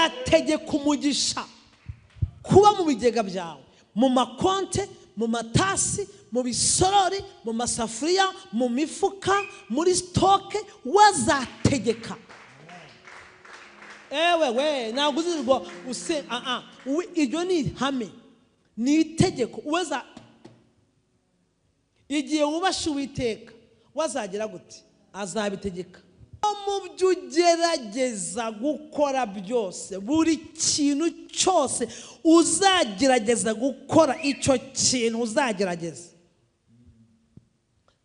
Azategeka umugisha kuba mu bigega byawe, mu makonte, mu matasi, mu bisorori, mu masafuriya, mu mifuka, muri sitoke, wazategeka. Ewe we ntabwo uzirwa use iryo ni ihame, ni itegeko. Uweza igihe wubasha Uwiteka wazagera gute? Azabitegeka. Mu byo ugerageza gukora byose, buri kintu cyose uzagerageza gukora, icyo kintu uzagerageza.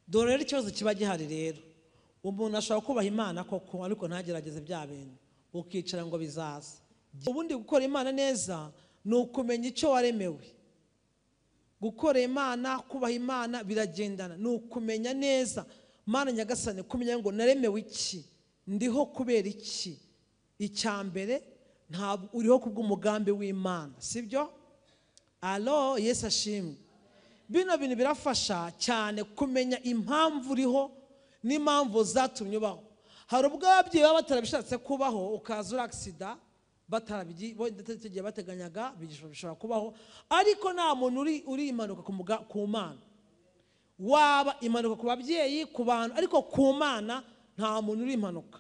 Dore rero ikibazo kiba gihari rero, umuntu ashobora kubaha Imana koko ariko ntagerageze bya bintu, ukicara ngo bizaza. Ubundi gukora Imana neza ni ukumenya icyo waremewe. Gukora Imana, kubaha Imana biragendana, ni ukumenya neza Mana Nyagasani, kumenya ngo naremewe iki, ndiho kubera iki. Icya mbere ntabwo uriho kubw'umugambi w'Imana, sibyo? Alo, Yesu ashimwe. Bino bintu birafasha cyane kumenya impamvu uriho n'impamvu zatumye ubaho. Hari ubwo ababyeyi baba batarabishatse kubaho, ukaza uri agisida batarabigiye bateganyaga, bishobora kubaho, ariko nta muntu uri impanuka ku Mana. Waba impanuka ku babyeyi, ku bantu, ariko ku Mana nta muntu uri impanuka.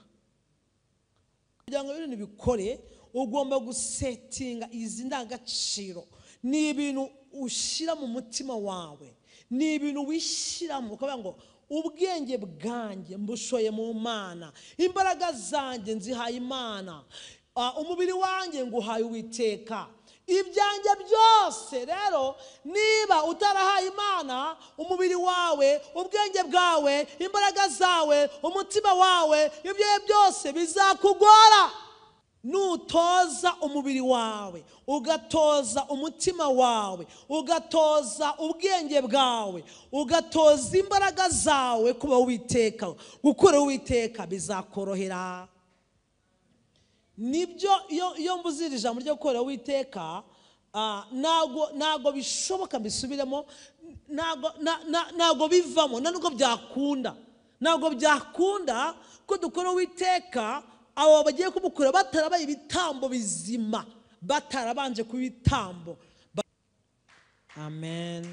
Kugira ngo ibintu bikore, ugomba gusetinga izi ndangagaciro. Ni ibintu ushyira mu mutima wawe, ni ibintu wishyiramo ukavuga ngo ubwenge bwanjye mbushoye mu Mana, imbaraga zanjye nzihaye Imana, umubiri wanjye nguhaye Uwiteka, ibyanjye byose. Rero niba utarahaye Imana umubiri wawe, ubwenge bwawe, imbaraga zawe, umutima wawe, ibyo byose bizakugora. Nutoza umubiri wawe, ugatoza umutima wawe, ugatoza ubwenge bwawe, ugatoza imbaraga zawe kuba Uwiteka, gukora Uwiteka, bizakorohera. Nibyo iyo mvuze iri jambo ryo gukora Uwiteka, ntago bishoboka mbisubiremo, ntago bivamo, nubwo byakunda, ntago byakunda ko dukora Uwiteka abo bagiye kumukura batarabaye ibitambo bizima, batarabanje kuba ibitambo. Amen.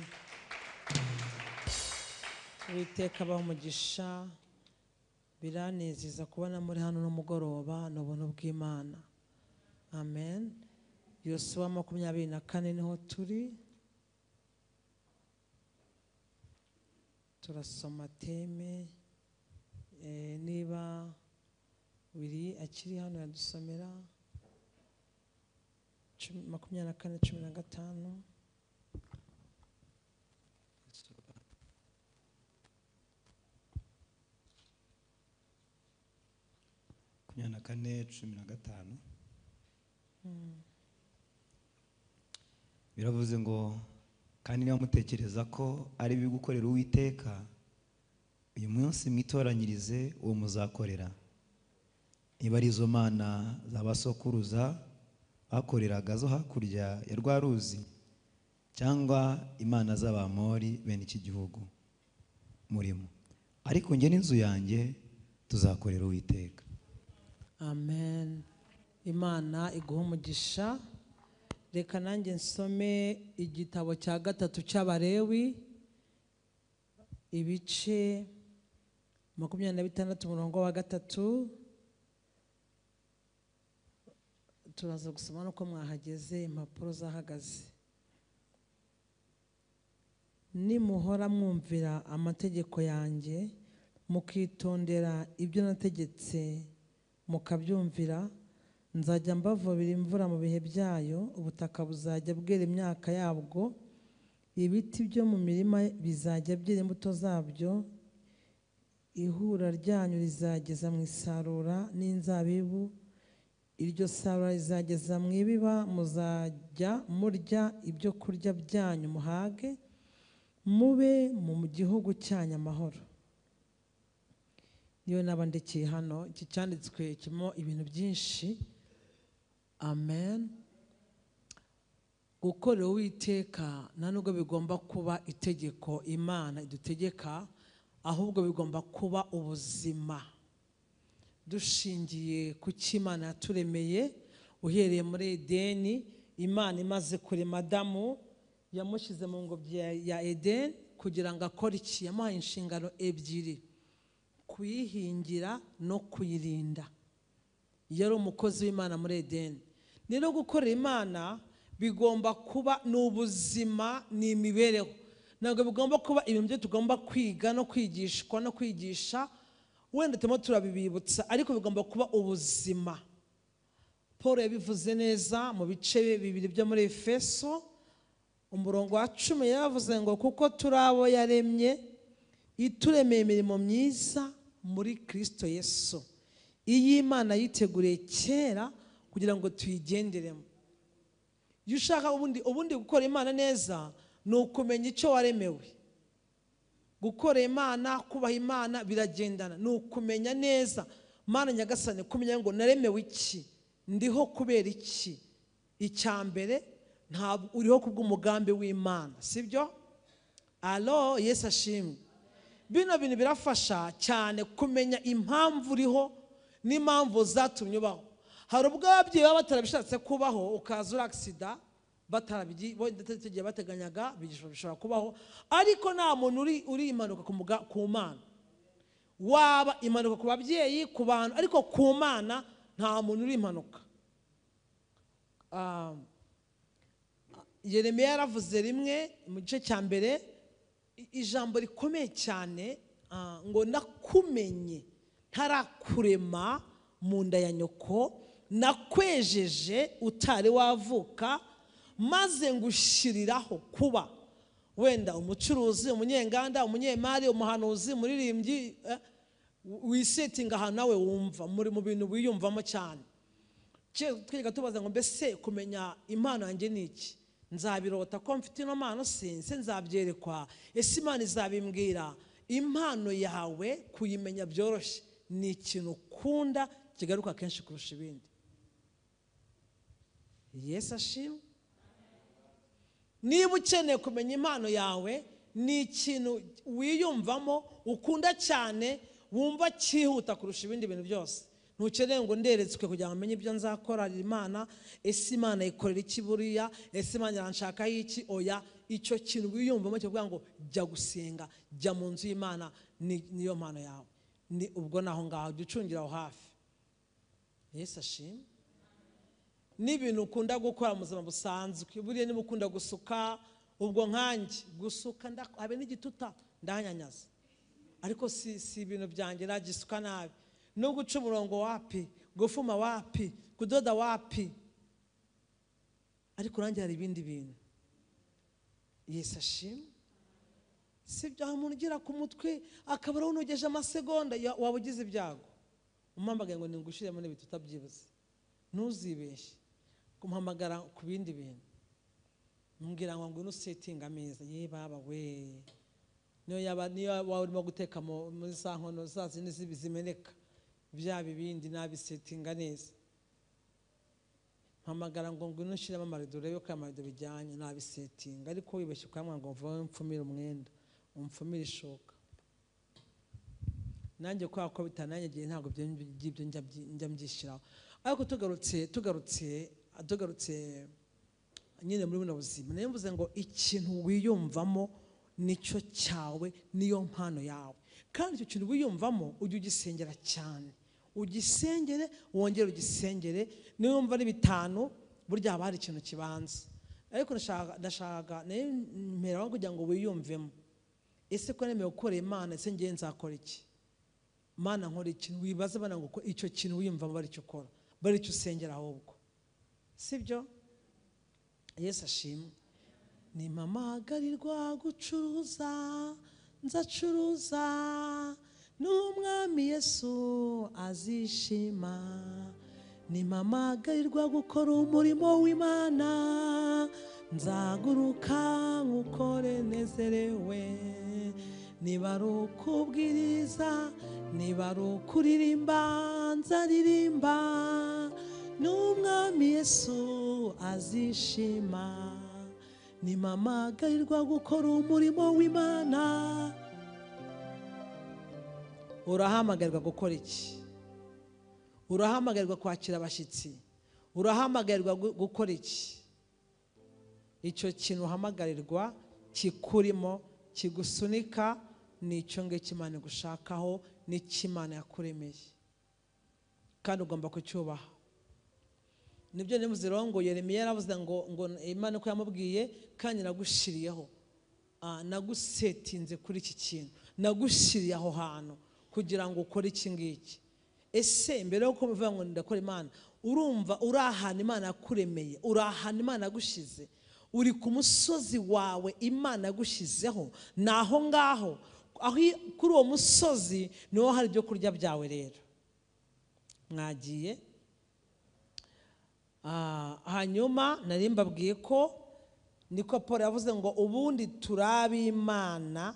Uwiteka abahe umugisha. Biranezeza kubona muri hano n'umugoroba, ni ubuntu bw'Imana. Amen. Yosuwa 24 niho turi, turasoma teme. Niba Wiri akiri hano yadusomera 24 15. Na 4 15. Biravuze ngo kandi niba mutekereza ko ari bibi gukorera Uwiteka, uyu munsi mwitoranyirize uwo muzakorera. Niba ari izo mana z'abasokuruza bakoreraga zo hakurya ya rwa ruzi, cyangwa imana z'Abamori bene iki gihugu murimo, ariko njye n'inzu yanjye tuzakorera Uwiteka. Amen. Imana iguhe umugisha. Reka nanjye nsome igitabo cya 3 cy'Abalewi, ibice 26 umurongo wa 3. Turaza gusoma nuko mwahageze, impapuro zahagaze. Nimuhora mwumvira amategeko yanjye, mukitondera ibyo nategetse mukabyumvira, nzajya mbavubira imvura mu bihe byayo, ubutaka buzajya bwera imyaka yabwo, ibiti byo mu mirima bizajya byera imbuto zabyo, ihura ryanyu rizageza mu isarura n'inzabibu, iryo sarura rizageza mu ibiba, muzajya murya ibyo kurya byanyu muhage, mube mu gihugu cyanyu amahoro. Niyo nabandikiye hano, iki cyanditswe kirimo ibintu byinshi. Amen. Gukorera Uwiteka nta nubwo bigomba kuba itegeko Imana idutegeka, ahubwo bigomba kuba ubuzima dushingiye ku cyo Imana yaturemeye. Uhereye muri Edeni, Imana imaze kurema Adamu, yamushyize mu ngobyi ya Edeni kugira ngo akore iki? Yamuhaye inshingano ebyiri: kuyihingira no kuyirinda. Yari umukozi w'Imana muri Edeni. Rero gukorera Imana bigomba kuba ni ubuzima, ni imibereho. Ntabwo bigomba kuba ibintu byo tugomba kwiga no kwigishwa no kwigisha, wenda turimo turabibibutsa, ariko bigomba kuba ubuzima. Paul yabivuze neza mu bice bibiri byo muri Efeso, umurongo wa 10 yavuze ngo kuko turi abo yaremye, ituremeye imirimo myiza muri Kristo Yesu, iyi Imana yiteguriye kera kugira ngo tuyigenderemo. Iyo ushaka ubundi gukora Imana neza ni ukumenya icyo waremewe. Gukora Imana, kubaha Imana biragendana, ni ukumenya neza Mana Nyagasani, kumenya ngo naremewe iki, ndiho kubera iki. Icya mbere, ntabwo uriho kubw'umugambi w'Imana, sibyo? Alo, Yesu ashimwe. Bino bintu birafasha cyane kumenya impamvu uriho n'impamvu zatumye ubaho. Hari ubwo ababyeyi baba batarabishatse kubaho, ukaza uri agisida, bataragiye bateganyaga, bishobora kubaho, ariko nta muntu uri impanuka ku Mana. Waba impanuka ku babyeyi, ku bantu, ariko ku Mana nta muntu uri impanuka. Yeremiya yaravuze rimwe mu gice cya mbere ijambo rikomeye cyane, ngo nakumenye ntarakurema mu nda ya nyoko, nakwejeje utari wavuka, maze ngushyiriraho kuba wenda umucuruzi, umunyenganda, umunyemari, umuhanuzi, umuririmbyi, wisetinga ahantu nawe wumva muri mu bintu wiyumvamo cyane. Twiga tubaza ngo mbese kumenya impano yanjye ni iki? Nzabirota ko mfite ino mpano, sinse nzabyerekwa, ese Imana izabimbwira? Impano yawe kuyimenya byoroshye, ni ikintu ukunda kigaruka kenshi kurusha ibindi. Yesu ashimwe. Niba ukeneye kumenya impano yawe, ni ikintu wiyumvamo ukunda cyane, wumva cyihuta kurusha ibindi bintu byose. Ntukeneye ngo nderetswe kugira ngo menye ibyo nzakora Imana, ese Imana ikorera iki buriya, ese Imana iranshaka iki? Oya, icyo kintu wiyumvamo kivuga ngo jya gusenga, jya mu nzu y'Imana, niyo mpano yawe. Ni ubwo naho ngaho jya ucungira aho hafi. Yesu ashimwe. N'ibintu ukunda gukora mu buzima busanzwe, buriya niba ukunda gusuka, ubwo nkanjye gusuka habe n'igituta ndahanyanyaza, ariko si ibintu byanjye, nagisuka nabi. No guca umurongo wapi, gufuma wapi, kudoda wapi, ariko nanjye hari ibindi bintu. Yesu ashimwe. Sibyo, aho umuntu ugira ku mutwe akaba arawunogeje amasegonda, waba ugize ibyago. Umpamagaye ngo ningushiremo n'ibituta byibuze, ntuzibeshye kumuhamagara ku bindi bintu. Mbwira ngo ngwino usetinga ameza, ye baba we, niyo yaba niyo waba urimo guteka muri za nkono za zindi zimeneka, bya bibindi nabisetinga neza. Mpamagara ngo ngwino ushiremo amarido urebe ko amarido bijyanye, nabisetinga. Ariko wibeshye ukambwira ngo mvuye mfumire umwenda, umfumire ishoka, nanjye kubera ko bitananyagiye ntabwo by'ibyo njya mbyishyiraho. Ariko tugarutse nyine muri buno buzima, niyo mvuze ngo ikintu wiyumvamo nicyo cyawe, niyo mpano yawe. Kandi icyo kintu wiyumvamo ujye ugisengera cyane, ugisengere, wongere ugisengere. Niyo wumva ari 5, burya haba hari ikintu kibanza. Ariko ndashaka mperaho kugira ngo wiyumvemo, ese ko nemewe gukora Imana, ese ngiye nzakora iki? Mana nkora iki? Wibaze bana ngo icyo kintu wiyumvamo bari cyo ukora, bari cyo usengera ahubwo, sibyo? Yesu ashimwe. Nimpamagarirwa gucuruza, nzacuruza, n'umwami Yesu azishima. Nimpamagarirwa gukora umurimo w'Imana, nzaguruka nkukore nezerewe. Niba ari ukubwiriza, niba ari ukuririmba, nzaririmba, n'umwami Yesu azishima. Nimpamagarirwa gukora umurimo w'Imana. Urahamagarirwa gukora iki? Urahamagarirwa kwakira abashyitsi, Urahamagarirwa gukora iki? Icyo kintu uhamagarirwa kikurimo kigusunika ni icyo ngicyo Imana igushakaho, n'icyo Imana yakuremeye, kandi ugomba kucyubaha. Nibyo nimuzirongo Yeremiya yaravuze ngo Imana uko yamubwiye, kandi nagushiriyeho, nagusetinze kuri iki kintu, nagushiriye aho hantu kugira ngo ukore iki ngiki. Ese mbere yo kuvuga ngo ndakora Imana, urumva uri ahantu Imana yakuremeye, uri ahantu Imana yagushize, uri ku musozi wawe Imana yagushyizeho, ni aho ngaho, aho kuri uwo musozi niho hari ibyo kurya byawe. Rero mwagiye. Hanyuma nari mbabwiye ko niko Paul yavuze ngo ubundi turi Imana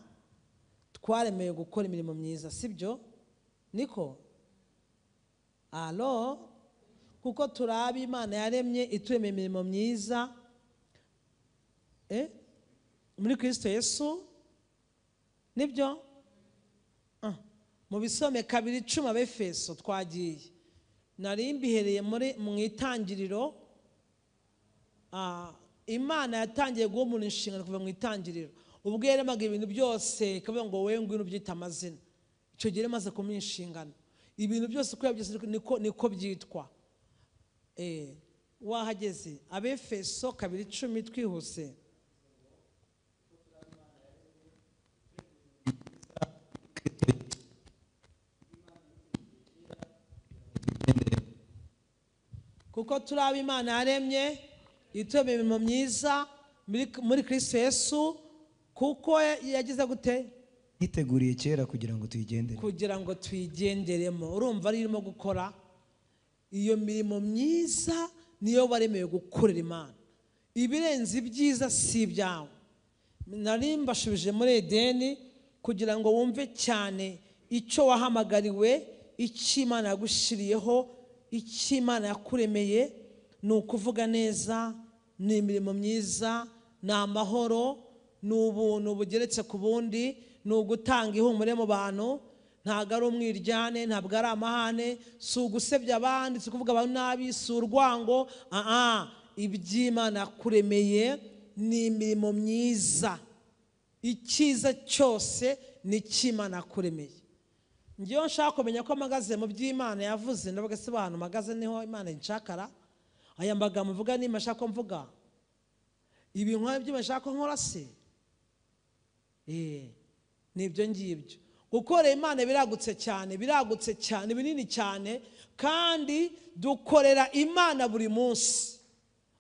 twaremewe gukora imirimo myiza, sibyo? Niko alo, kuko turi Imana yaremye ituremeye imirimo myiza muri Kristo Yesu, nibyo? Mu bisome 2:10 Abefeso twagiye, nari mbihereye mu itangiriro. Imana yatangiye guha umuntu inshingano kuva mu itangiriro, ubwo yaremaga ibintu byose ikavuga ngo wowe ngwino ubyite amazina. Icyo gihe imaze kumuha inshingano, ibintu byose uko yabyise niko byitwa. Wahageze Abefeso 2:10 twihuse. Kuko turi abo Imana yaremye ituremeye imirimo myiza muri Kristo Yesu, kuko yagize gute? Yiteguriye kera kugira ngo tuyigendere, kugira ngo tuyigenderemo. Urumva ari irimo gukora iyo mirimo myiza, niyo waremewe gukorera Imana. Ibirenze ibyiza si ibyawe. Nari mbashubije muri Edeni kugira ngo wumve cyane icyo wahamagariwe, icyo Imana yagushiriyeho, icyo Imana yakuremeye. Ni ukuvuga neza, ni imirimo myiza, ni amahoro, ni ubuntu bugeretse ku bundi, ni ugutanga ihumure mu bantu. Ntabwo ari umwiryane, ntabwo ari amahane, si ugusebya abandi, si ukuvuga abantu nabi, si urwango. Iby'Imana yakuremeye ni imirimo myiza. Icyiza cyose ni icy'Imana yakuremeye. Ngewe nshaka kumenya ko mpagaze mu by'Imana yavuze, ndavuga se ahantu mpagaze niho Imana inshakara? Aya magambo mvuga ni nshaka ko mvuga, ibi nkora ibyo nshaka ko nkora se? Nibyo ngibyo. Gukorera Imana biragutse cyane, biragutse cyane, binini cyane, kandi dukorera Imana buri munsi.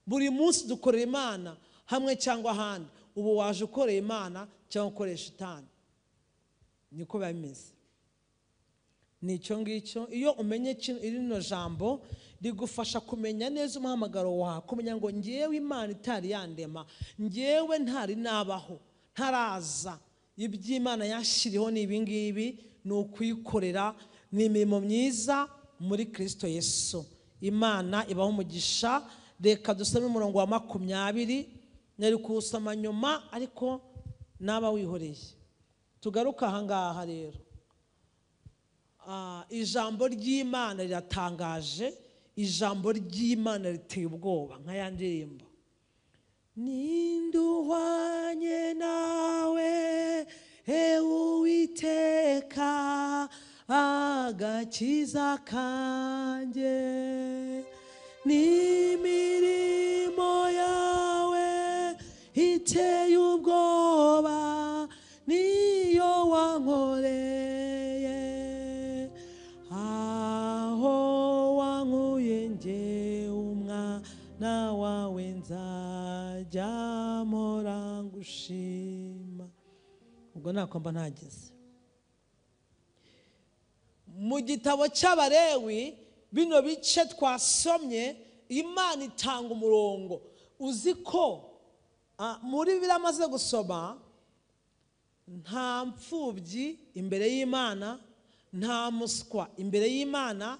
Buri munsi dukorera Imana hamwe cyangwa ahandi. Ubu waje ukorera Imana cyangwa ukoresha shitani, niko biba bimeze. Ni icyo ngicyo. Iyo umenye rino jambo rigufasha kumenya neza umuhamagaro wawe, kumenya ngo ngewe Imana itari yandema, ngewe ntari nabaho, ntaraza, iby'Imana yashyiriho ni ibi ngibi, ni ukuyikorera, ni imirimo myiza muri Kristo Yesu. Imana ibaho umugisha. Reka dusome umurongo wa 20, nari kuwusoma nyuma ariko naba wihoreye. Tugaruka aha ngaha rero. Ijambo ry'Imana riratangaje, ijambo ry'Imana riteye ubwoba nka ya ndirimbo. Ninduhwanye nawe Uwiteka agakiza kanjye, n'imirimo yawe iteye ubwoba niyo wankoreye, aho wankuye njye umwana wawe nzajya mpora ngushima. Ubwo nakomba ntageze mu gitabo cy'Abalewi. Bino bice twasomye, Imana itanga umurongo. Uzi ko muri biramaze gusoma, nta mfubyi imbere y'Imana, nta muswa imbere y'Imana,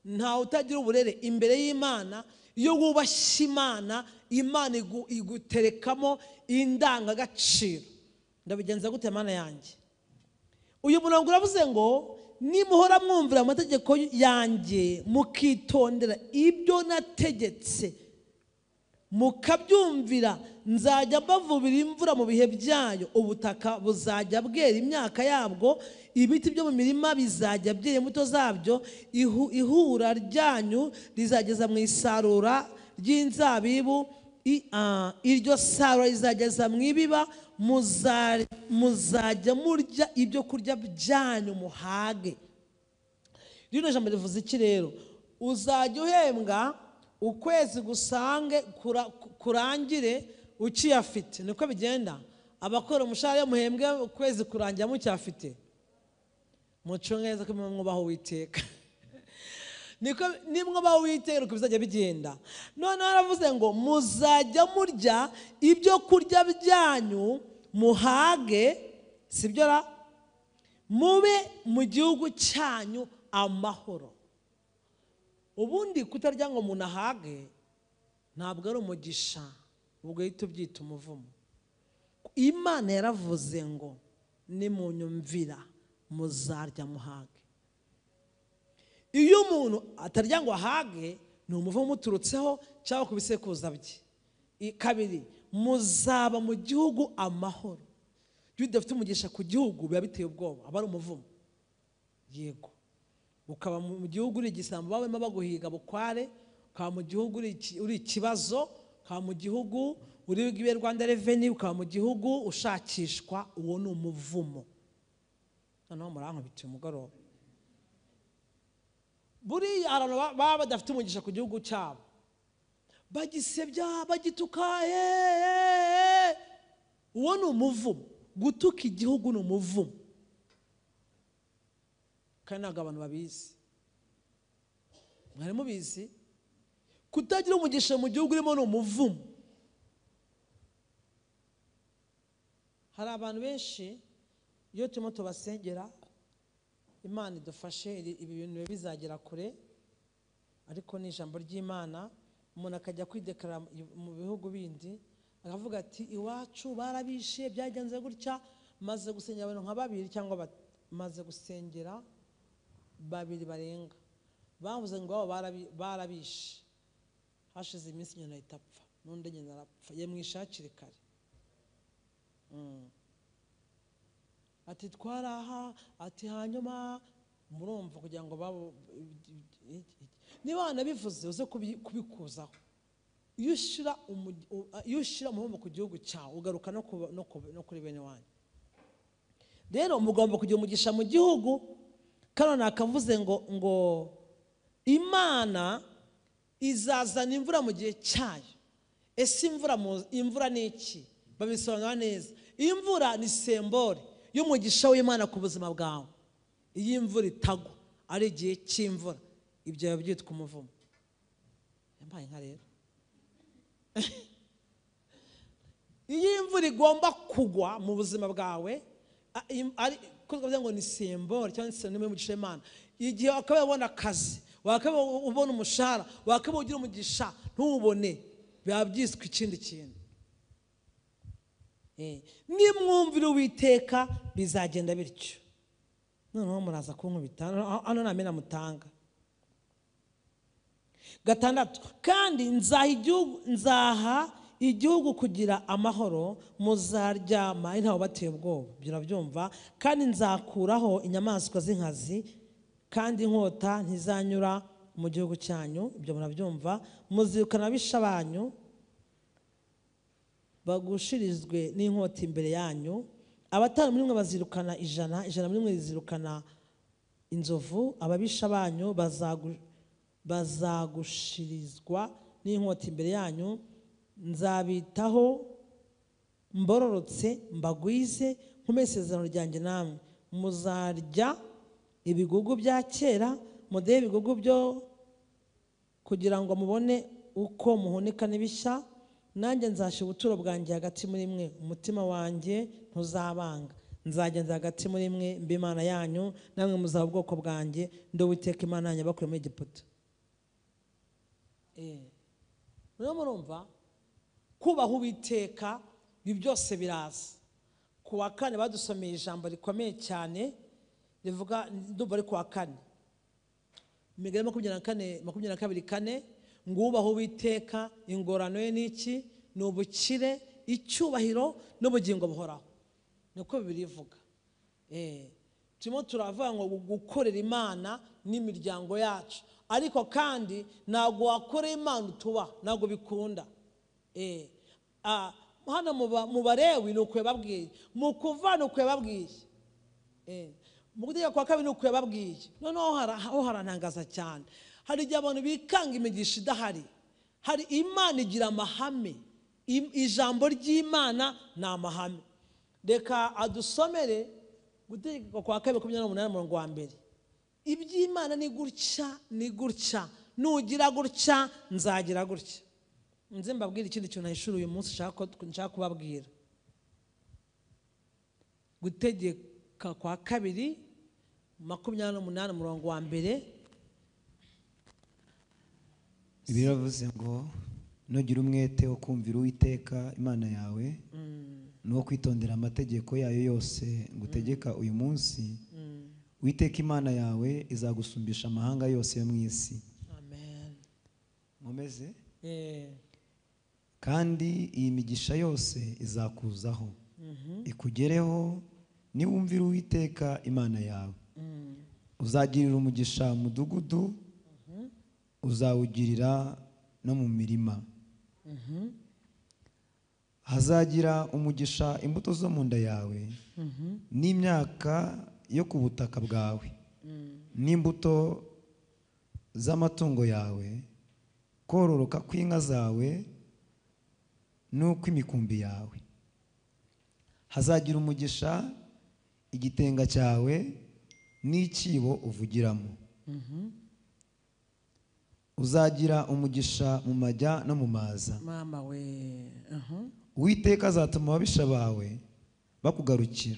nta utagira uburere imbere y'Imana. Iyo wubashye Imana, Imana iguterekamo indangagaciro. Ndabigenza gute Mana yanjye? Uyu murongo uravuze ngo Nimuhora mwumvira amategeko yanjye, mukitondera ibyo nategetse, mukabyumvira, nzajya mbavubira imvura mu bihe byayo, ubutaka buzajya bwera imyaka yabwo, ibiti byo mu mirima bizajya byera imbuto zabyo, ihura ryanyu rizageza mu isarura ry'inzabibu, iryo sarura rizageza mu ibiba, muzajya murya ibyo kurya byanyu muhage. Rino jambo rivuze iki rero? Uzajya uhembwa ukwezi gusange kurangire ukiyafite. Niko bigenda. Abakora umushahara iyo muhembwe ukwezi kurangira mucyafite, mucunge neza ko mwubaha Uwiteka. Niko nimwubaha Uwiteka uko bizajya bigenda. Noneho aravuze ngo muzajya murya ibyo kurya byanyu muhage, sibyo ra? Mube mu gihugu cyanyu amahoro. Ubundi kutarya ngo umuntu ahage ntabwo ari umugisha, ubwo uhita ubyita umuvumo. Imana yaravuze ngo nimunyumvira muzarya muhage. Iyo umuntu atarya ngo ahage ni umuvumo umuturutseho cyangwa ku bisekuruza bye. Kabiri, muzaba mu gihugu amahoro. Iyo udafite umugisha ku gihugu biba biteye ubwoba, aba ari umuvumo. Yego, ukaba mu gihugu uri igisambo babemo baguhiga bukware, ukaba mu gihugu uri ikibazo, ukaba mu gihugu uri bwibe Rwanda Revenue, ukaba mu gihugu ushakishwa, uwo ni umuvumo. Noneho murankubitiye umugoroba. Buriya abantu baba badafite umugisha ku gihugu cyabo, bagisebya, bagituka, uwo ni umuvumo. Gutuka igihugu ni umuvumo, kandi ntabwo abantu babizi. Mwari mubizi? Kutagira umugisha mu gihugu urimo ni umuvumo. Hari abantu benshi iyo turimo tubasengera, Imana idufashe ibi bintu bizagera kure, ariko ni ijambo ry'Imana. Umuntu akajya kwidekara mu bihugu bindi akavuga ati iwacu barabishe, byagenze gutya, maze gusengera abantu nka babiri cyangwa maze gusengera babiri barenga, bavuze ngo abo barabishe, hashize iminsi nyina ahita apfa, n'undi nyina arapfa, yemwishakire kare. Ati twaraha, ati hanyuma murumva kugira ngo babo niba wanabivuze uze kubikuzaho. Iyo ushyira umuvumo ku gihugu cyawe ugaruka no kuri bene wanyu. Rero mugomba kugira umugisha mu gihugu. Kano nakavuze ngo Imana izazana imvura mu gihe cyayo. Ese imvura ni iki? Babisobanura neza. Imvura ni sembore y'umugisha w'Imana ku buzima bwawe. Iyo imvura itagwa ari igihe cy'imvura, ibyo biba byitwa umuvumo. Yambaye nka rero. Iyo imvura igomba kugwa mu buzima bwawe, ko twavuze ngo ni sembore cyangwa se ni umugisha w'Imana. Igihe wakaba ubona akazi, wakaba ubona umushahara, wakaba ugira umugisha ntuwubone, biba byiswe ikindi kintu. Nimwumvira Uwiteka bizagenda bityo. Noneho muraza kunkubita hano ntamena mutanga. Gatandatu, kandi nzaha igihugu kugira amahoro, muzaryama ntawe bateye ubwoba. Ibyo urabyumva. Kandi nzakuraho inyamaswa z'inkazi, kandi inkota ntizanyura mu gihugu cyanyu. Ibyo murabyumva. Muzirukana abisha banyu bagushirizwe n'inkota imbere yanyu. Abatanu muri mwe bazirukana 100, 100 muri mwe zirukana inzovu. Ababisha banyu bazagushirizwa n'inkota imbere yanyu. Nzabitaho mbororotse mbagwize nkume isezerano ryanjye namwe. Muzarya ibigugu bya kera, mudehe ibigugu byo kugira ngo mubone uko muhunika n'ibishya. Nanjye nzashyira ubuturo bwanjye hagati muri mwe, umutima wanjye ntuzabanga. Nzagenza hagati muri mwe mbe Imana yanyu, namwe muzaba ubwoko bwanjye, ndi Uwiteka Imana yanyu yabakuye muri Egiputa. Muriho murumva kubaha Uwiteka, ibi byose biraza. Ku wa kane badusomeye ijambo rikomeye cyane, Rivuga ndumva ari kuwa kane. Imigani 24 22:4 ngo ubaho Uwiteka ingorano ye niki? Ni ubukire, icyubahiro n'ubugingo buhoraho. Niko Bibiliya ivuga. Turimo turavuga ngo gukorera Imana n'imiryango yacu, ariko kandi ntabwo wakora Imana utuba, ntabwo bikunda. Hano mu Balewi ni uko yababwiye, mu kuva ni uko yababwiye, mu gutegeka kwa kabiri ni uko yababwiye. Noneho aho harantangaza cyane, hari igihe abantu bikanga imigisha idahari. Hari Imana igira amahame, ijambo ry'Imana ni amahame. Reka adusomere gutegeka kwa kabiri 28 umurongo wa 1. Iby'Imana ni gutya, ni gutya, nugira gutya nzagira gutya. Nze mbabwire ikindi kintu nahishura uyu munsi nshaka kubabwira. Gutegeka kwa kabiri 28 umurongo wa 1. Biravuze ngo nugira umwete wo kumvira Uwiteka Imana yawe no kwitondera amategeko yayo yose ngutegeka uyu munsi, Uwiteka Imana yawe izagusumbisha amahanga yose yo mu isi. Amen. Mumeze? Kandi iyi migisha yose izakuzaho ikugereho niwumvira Uwiteka Imana yawe. Uzagirira umugisha umudugudu, uzawugirira no mu mirima. Hazagira umugisha imbuto zo mu nda yawe n'imyaka yo ku butaka bwawe n'imbuto z'amatungo yawe, kororoka kw'inka zawe n'ukw'imikumbi yawe. Hazagira umugisha igitenga cyawe n'icyibo uvugiramo. Uzagira umugisha mu majya no mu maza. Mama we. Uwiteka azatuma ababisha bawe bakugarukira.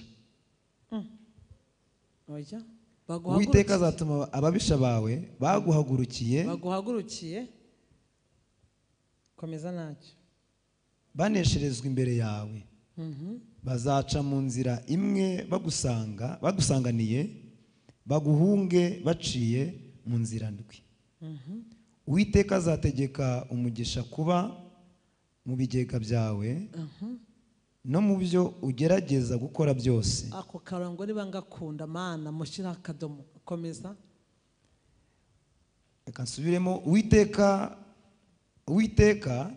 Oya. Uwiteka azatuma ababisha bawe baguhagurukiye. Baguhagurukiye. Komeza nacyo. Banesherezwa imbere yawe. Bazaca mu nzira imwe bagusanga, bagusanganiye, baguhunge baciye mu nzira ndwi. Uwiteka azategeka umugisha kuba mu bigega byawe no mu byo ugerageza gukora byose. Ako karango niba ngakunda Mana mushyira akadomo. Komeza. Reka nsubiremo. Uwiteka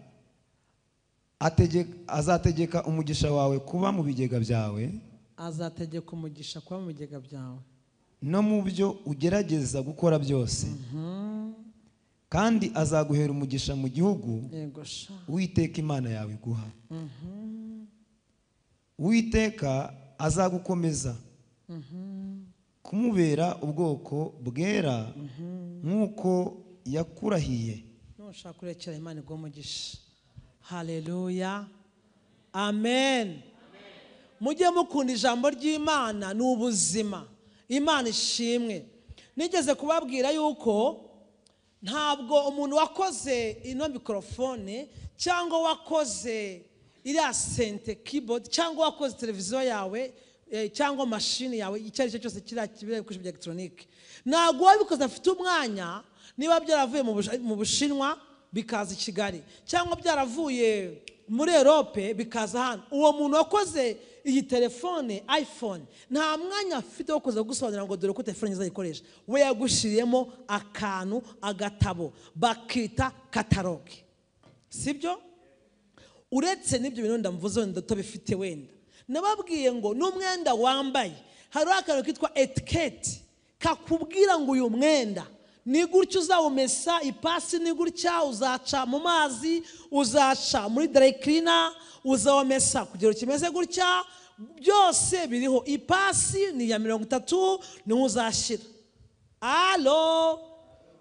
azategeka umugisha wawe kuba mu bigega byawe. Azategeka umugisha kuba mu bigega byawe no mu byo ugerageza gukora byose. Kandi azaguhera umugisha mu gihugu Uwiteka Imana yawe iguha. Uwiteka azagukomeza kumubera ubwoko bwera nk'uko yakurahiye. Nushaka kurekera Imana iguhe umugisha. Haleluya. Amen. Mujye mukunda ijambo ry'Imana, ni ubuzima. Imana ishimwe. Nigeze kubabwira yuko ntabwo umuntu wakoze ino mikrofone cyangwa wakoze iriya sente keyboard cyangwa wakoze televiziyo yawe cyangwa mashini yawe icyo ari cyo cyose kiriya ibikoresho bya elegitoronike, ntabwo wabikoze afite umwanya. Niba byaravuye mu Bushinwa bikaza i Kigali cyangwa byaravuye muri Europe bikaza hano, uwo muntu wakoze iyi telefone iPhone nta mwanya afite wo kuza gusobanura ngo dore ko telefone izayikoresha. We yagushiriyemo akantu, agatabo bakita kataloge, sibyo? Uretse n'ibyo bintu ndamvuze wenda utabifite, wenda nababwiye ngo n'umwenda wambaye hari akantu kitwa etiketi kakubwira ngo uyu mwenda ni gutya uzawumesa, ipasi ni gutya, uzaca mu mazi, uzaca muri dry cleaner, uzawumesa kugira kimeze gutya, byose biriho. Ipasi ni ya 30 niho uzashyira. Alo,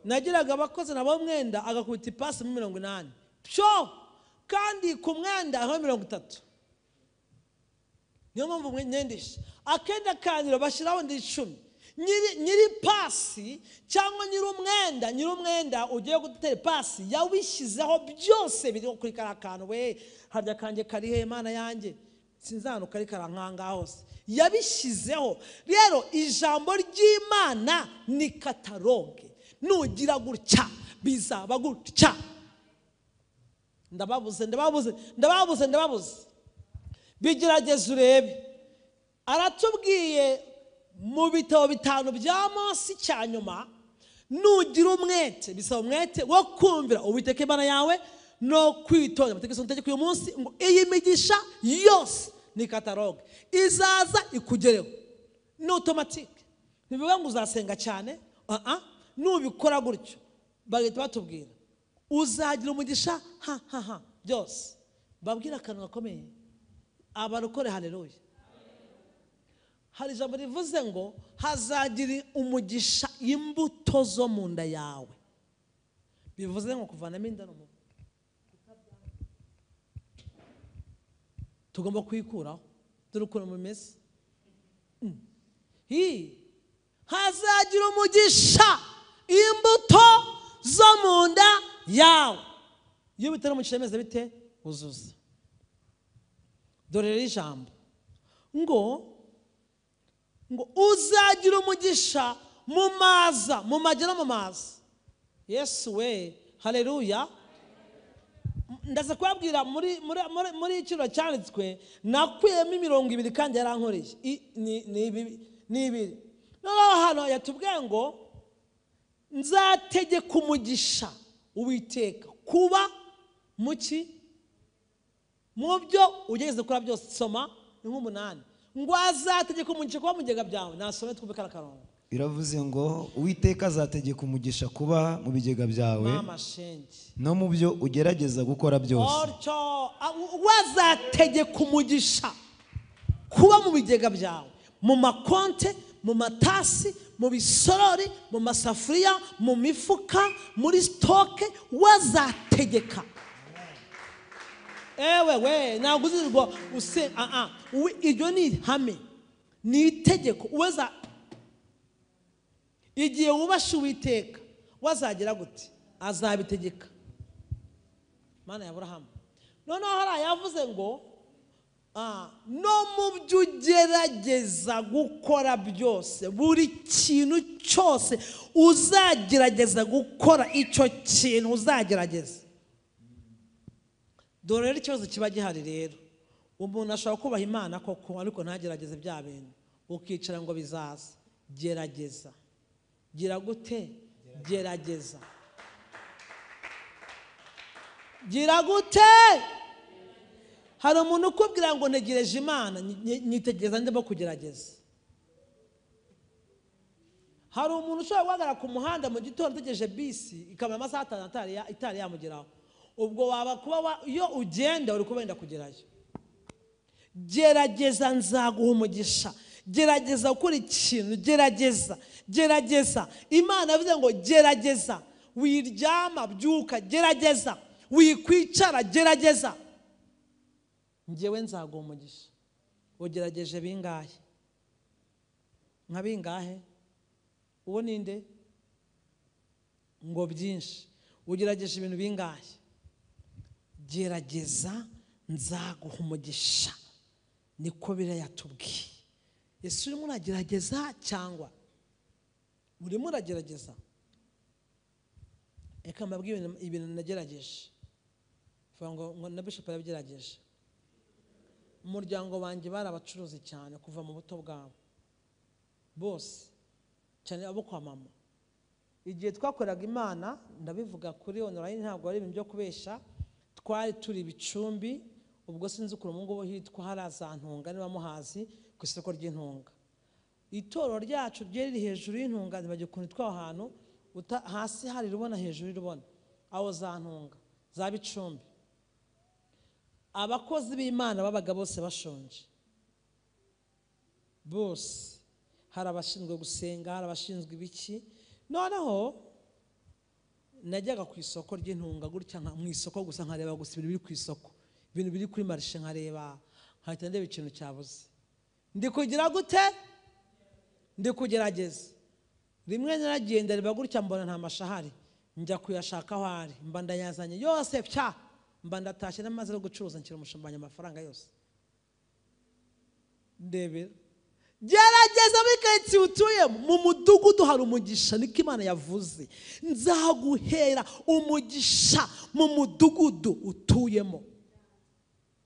nagiraga abakozi nabo mwenda agakubita ipasi mu 80 pyo, kandi ku mwenda aho 30. Niyo mpamvu mwendisha akenda kaniro bashyiraho ndi 10. Nyiri pasi cyangwa nyiri umwenda ugiye gutera pasi yawishyizeho byose biri kuri kara kantu. We harya kanjye kari he Mana yanjye? Sinzanuka ariko arankanga hose. Yabishyizeho. Rero ijambo ry'Imana ni kataloge. Nugira gutya bizaba gutya. Ndababuze ndababuze ndababuze ndababuze. Bigerageze urebe. Aratubwiye mu bitabo 5 bya Mose cya nyuma, nugira umwete, bisaba umwete wo kumvira Uwiteka Imana yawe no kwitonda amategeko ntegeka uyu munsi, ngo iyi migisha yose ni kataloge izaza ikugereho. Ni automatique. Ntibivuga ngo uzasenga cyane, nubikora gutyo bagahita batubwira uzagira umugisha ha ha ha byose. Babwira akantu gakomeye abarokore, haleluya. Hari ijambo rivuze ngo hazagira umugisha imbuto zo mu nda yawe. Bivuze ngo kuvanamo inda no tugomba kwikuraho. Dore ukuntu bimeze. Hazagira umugisha imbuto zo mu nda yawe. Iyo bitari umugisha bimeze bite? Uzuza. Dore rero ijambo ngo uzagira umugisha mu maza, mu magera, mu maza. Yesu we, haleluya. Ndaza kubabwira muri muri muri kino cyanditswe nakuyemo imirongo 2 kandi yarankoreye ni ibiri. Noneho hano yatubwiye ngo nzategeka umugisha Uwiteka kuba muki mu byo ugerageza gukora byose. Soma ni nk'8. Ngo azategeka umugisha kuba mu bigega byawe. Nasome twumve kara karongo. Biravuze ngo Uwiteka azategeka umugisha kuba mu bigega byawe no mu byo ugerageza gukora byose. Wazategeka umugisha kuba mu bigega byawe, mu makonte, mu matasi, mu bisorori, mu masafuriya, mu mifuka, muri stoke, wazategeka. Ewe we, ntabwo uzirwa use iryo ni ihame, ni itegeko. Uweza igihe wubasha Uwiteka wazagira gute? Azabitegeka. Mana ya Aburahamu. Noneho hari yavuze ngo no mu byo ugerageza gukora byose, buri kintu cyose uzagerageza gukora, icyo kintu uzagerageza. Dore rero ikibazo kiba gihari rero. Umuntu ashobora kubaha Imana koko ariko ntagerageze bya bintu. Ukicara ngo bizaza. Gerageza. Gira gute? Gerageza. Gira gute? Hari umuntu ukubwira ngo ntegereje Imana, nyitegereza ndimo kugerageza. Hari umuntu ushobora guhagarara ku muhanda mu gitondo ategereje bisi ikamara amasaha 5 itari yamugeraho. Ubwo waba kuba iyo ugenda uri kubenda kugerayo. Gerageza nzaguha umugisha. Gerageza gukora ikintu, gerageza, gerageza. Imana yavuze ngo gerageza, wiryama byuka, gerageza, wikwicara, gerageza. Njyewe nzaguha umugisha. Ugerageje bingahe? Nka bingahe? Uwo ninde? Ngo byinshi. Ugerageje ibintu bingahe? Gerageza nzaguha umugisha. Niko birayatubwiye. Yesu urimo uragerageza cyangwa urimo uragerageza? Reka mbabwire ibintu nagerageje. Vuga ngo na Bishop yarabigerageje. Umuryango wanjye bari abacuruzi cyane kuva mu buto bwabo bose, cyane abo kwa mama. Igihe twakoraga Imana, ndabivuga kuri online ntabwo ari ibintu byo kubesha, twari turi ibicumbi. Ubwo sinzi ukuntu ubu ngubu hitwa haraza Ntunga, niba muhazi ku isoko ry'Intunga. Itorero ryacu ryari riri hejuru y'Intunga, ntibagiye ukuntu hitwa aho hantu, hasi hari rubona, hejuru rubona, aho za Ntunga za Bicumbi. Abakozi b'Imana babaga bose bashonje bose, hari abashinzwe gusenga, hari abashinzwe ibiki. Noneho najyaga ku isoko ry'Intunga gutya, mu isoko gusa nkareba gusa ibintu biri ku isoko, ibintu biri kuri marishe nkareba, nkahita ndeba ikintu cyabuze. Ndi kugira gute? Ndi kugerageza. Rimwe naragiye ndareba gutya mbona nta mashahari, njya kuyashaka aho ari, mba ndayazanye yose pya, mba ndatashye n'amaze no gucuruza nshyira umushumba amafaranga yose. Ndebera, gerageza muri karitsiye utuyemo, mu mudugudu hari umugisha, niko Imana yavuze. Nzaguhera umugisha mu mudugudu utuyemo.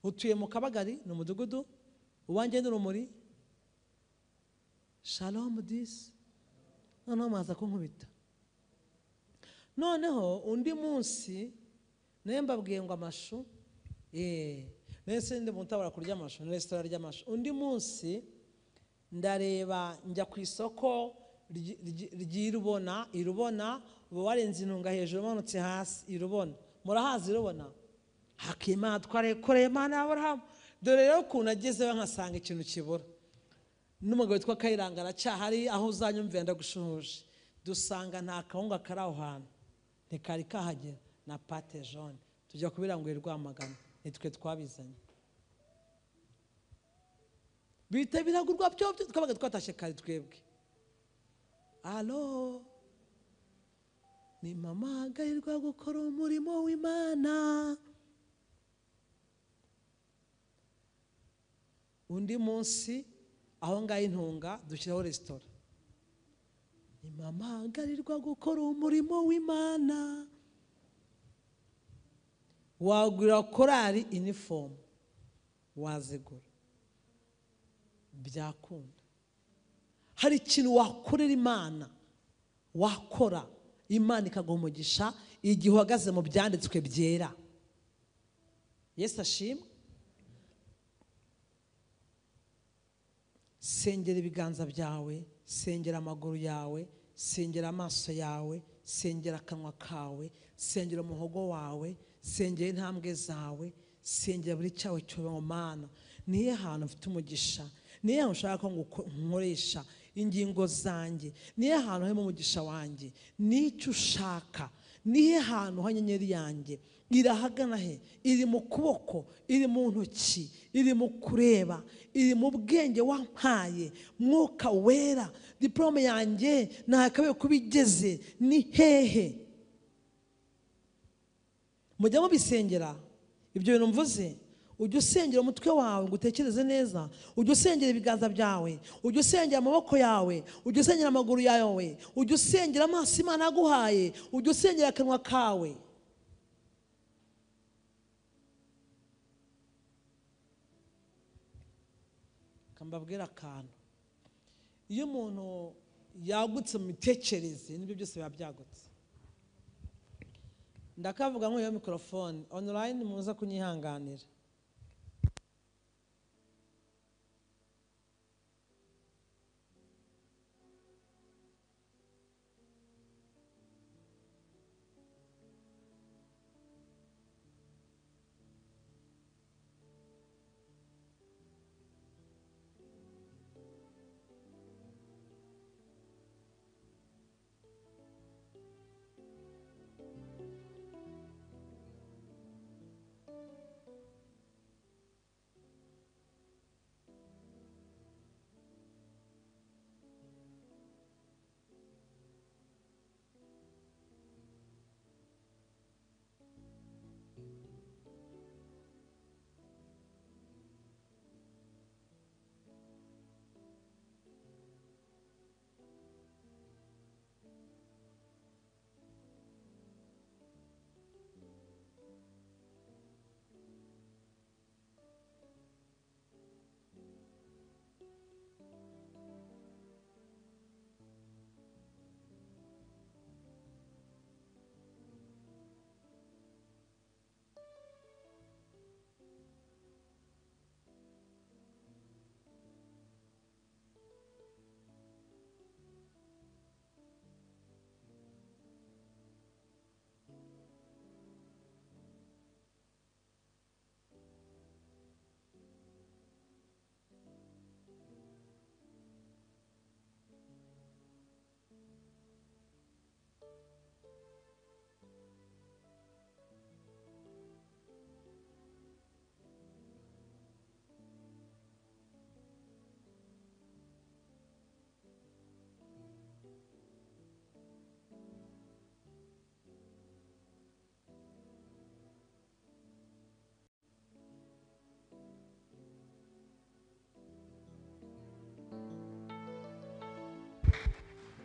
Utuye mu Kabagari, ni umudugudu uwanjye n'urumuri. Shalom disi. Noneho maza kunkubita. Noneho undi munsi naye mbabwiye ngo amashu, nese ndi mutabara kurya amashu, ni resitora ry'amashu. Undi munsi ndareba njya ku isoko ry'Irubona, Irubona uba warenze intunga hejuru umanutse hasi, Irubona. Murahazi Irubona? Hakimana twarekoreye Imana ya Aburahamu. Dore rero ukuntu agezeyo nkasanga ikintu kibura. N'umugabo witwa Kayiranga aracyahari, aho uzanyumvira ndagushuhuje. Dusanga nta kawunga kari aho hantu, ntikari kahagera, na pate jaune. Tujya kubirangurira Rwamagana, nitwe twabizanye. Bihita biragurwa byo twabaga twatashye kare twebwe. Alo, ni mama agarirwa gukora umurimo w'Imana. Undi munsi aho ngaho intunga dushyiraho resitora. Ni mama agarirwa gukora umurimo w'Imana. Wagura korari inifomu, wazigura, byakunda. Hari ikintu wakorera Imana, wakora Imana ikaguha umugisha igihe uhagaze mu byanditswe byera. Yesu ashimwe. Sengera ibiganza byawe, sengera amaguru yawe, sengera amaso yawe, sengera akanwa kawe, sengera umuhogo wawe, sengera intambwe zawe, sengera buri cyawe cyo Mana. Niye hantu mfite umugisha, niye hantu ushaka ko nkoresha ingingo zanjye, niye hantu harimo umugisha wanjye, nicyo ushaka, niye hantu hanyenyeri yanjye irahagana he, iri mu kuboko, iri mu ntoki, iri mu kureba, iri mu bwenge wampaye, Mwuka Wera. Diplome yanjye ntakabaye kubigeze ni hehe? Mujya mubisengera ibyo bintu mvuze. Ujye usengera umutwe wawe ngo utekereze neza, ujye usengera ibiganza byawe, ujye usengera amaboko yawe, ujye usengera amaguru yawe, ujye usengera amaso Imana yaguhaye, ujye usengera akanwa kawe. Mbabwira akantu, iyo umuntu yagutse mu mitekerereze nibyo byose biba byagutse. Ndakavuga nk'iyo mikorofone online, muza kunyihanganira.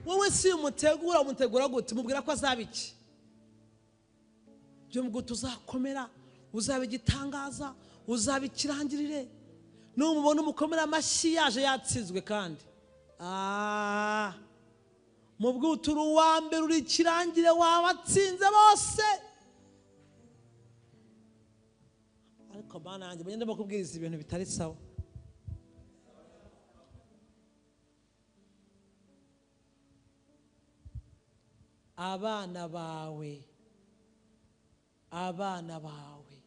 Wowe si umutegura, umutegura gute? Mubwira ko azaba iki? Byo ngo tuzakomera, uzaba igitangaza, uzaba ikirangirire. Numubona umukomera amashyi yaje yatsinzwe kandi. Mubwira uti uri uwa mbere, uri ikirangire, wabatsinze bose. Ariko Mana yanjye, mugende bakubwiriza ibintu bitari sawa. Abana bawe, abana bawe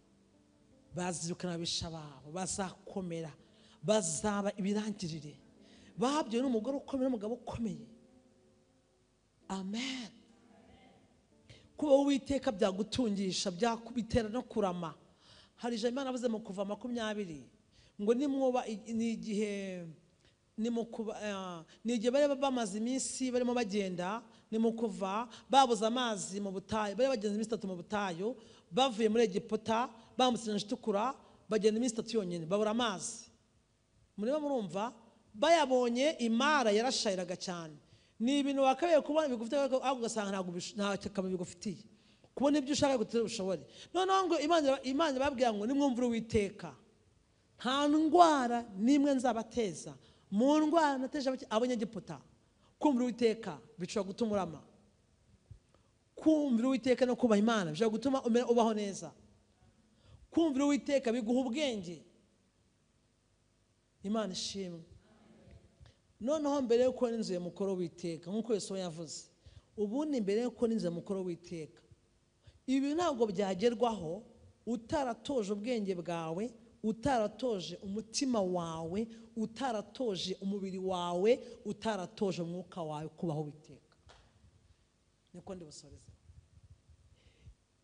bazirukana ababisha babo, bazakomera, bazaba ibirangirire. Babyawe n'umugore ukomeye n'umugabo ukomeye. Amen. Kuba Uwiteka byagutungisha, byakubitera no kurama. Hari ijambo Imana yavuze mu Kuva 20 ngo nimwoba ni igihe ni igihe bari bamaze iminsi barimo bagenda, ni mu kuva babuze amazi mu butayu, bari bagenze iminsi 3 mu butayu, bavuye muri Egiputa bambutse inyanja itukura, bagenda iminsi 3 yonyine babura amazi. Murimo murumva bayabonye, imara yarashayiraga cyane. Ni ibintu wakabaye kubona bigufitiye, ariko ugasanga nta kamaro bigufitiye. Kubona ibyo ushaka gutera ushobore. Noneho ngo Imana ibabwira ngo nimwumvire Uwiteka, nta ndwara n'imwe nzabateza mu ndwara nateje abanyegiputa. Kumvira Uwiteka bishobora gutuma urama. Kumvira Uwiteka no kubaha Imana bishobora gutuma ubaho neza. Kumvira Uwiteka biguha ubwenge. Imana ishimwe. Noneho mbere yo kubona inzu ya mukoro w'Uwiteka, nk'uko Yesu yavuze, ubundi mbere yo kubona inzu ya mukoro w'Uwiteka, ibi ntabwo byagerwaho utaratoje ubwenge bwawe, utaratoje umutima wawe, utaratoje umubiri wawe, utaratoje umwuka wawe kubaho Uwiteka. Niko ndibusoreze.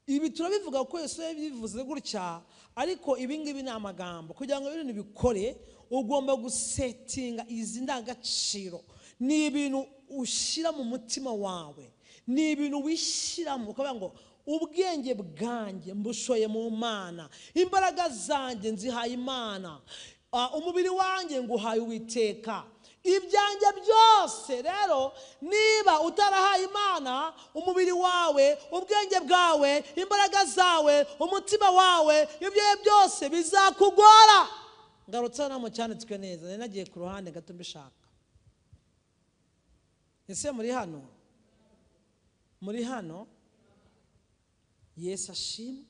Ibi turabivuga ko Yesu yabivuze gutya, ariko ibi ngibi ni amagambo. Kugira ngo ibintu bikore, ugomba gusetinga izi ndangagaciro. Ni ibintu ushyira mu mutima wawe, ni ibintu wishyiramo ukavuga ngo ubwenge bwanjye mbushoye mu Mana, imbaraga zanjye nzihaye Imana, umubiri wanjye nguhaye Uwiteka, ibyanjye byose. Rero niba utarahaye Imana umubiri wawe, ubwenge bwawe, imbaraga zawe, umutima wawe, ibyo byose bizakugora. Ngarutse no mu cyanditswe neza, nari nagiye ku ruhande gato mbishaka. Ese muri hano? Muri hano? Yesu ashimwe.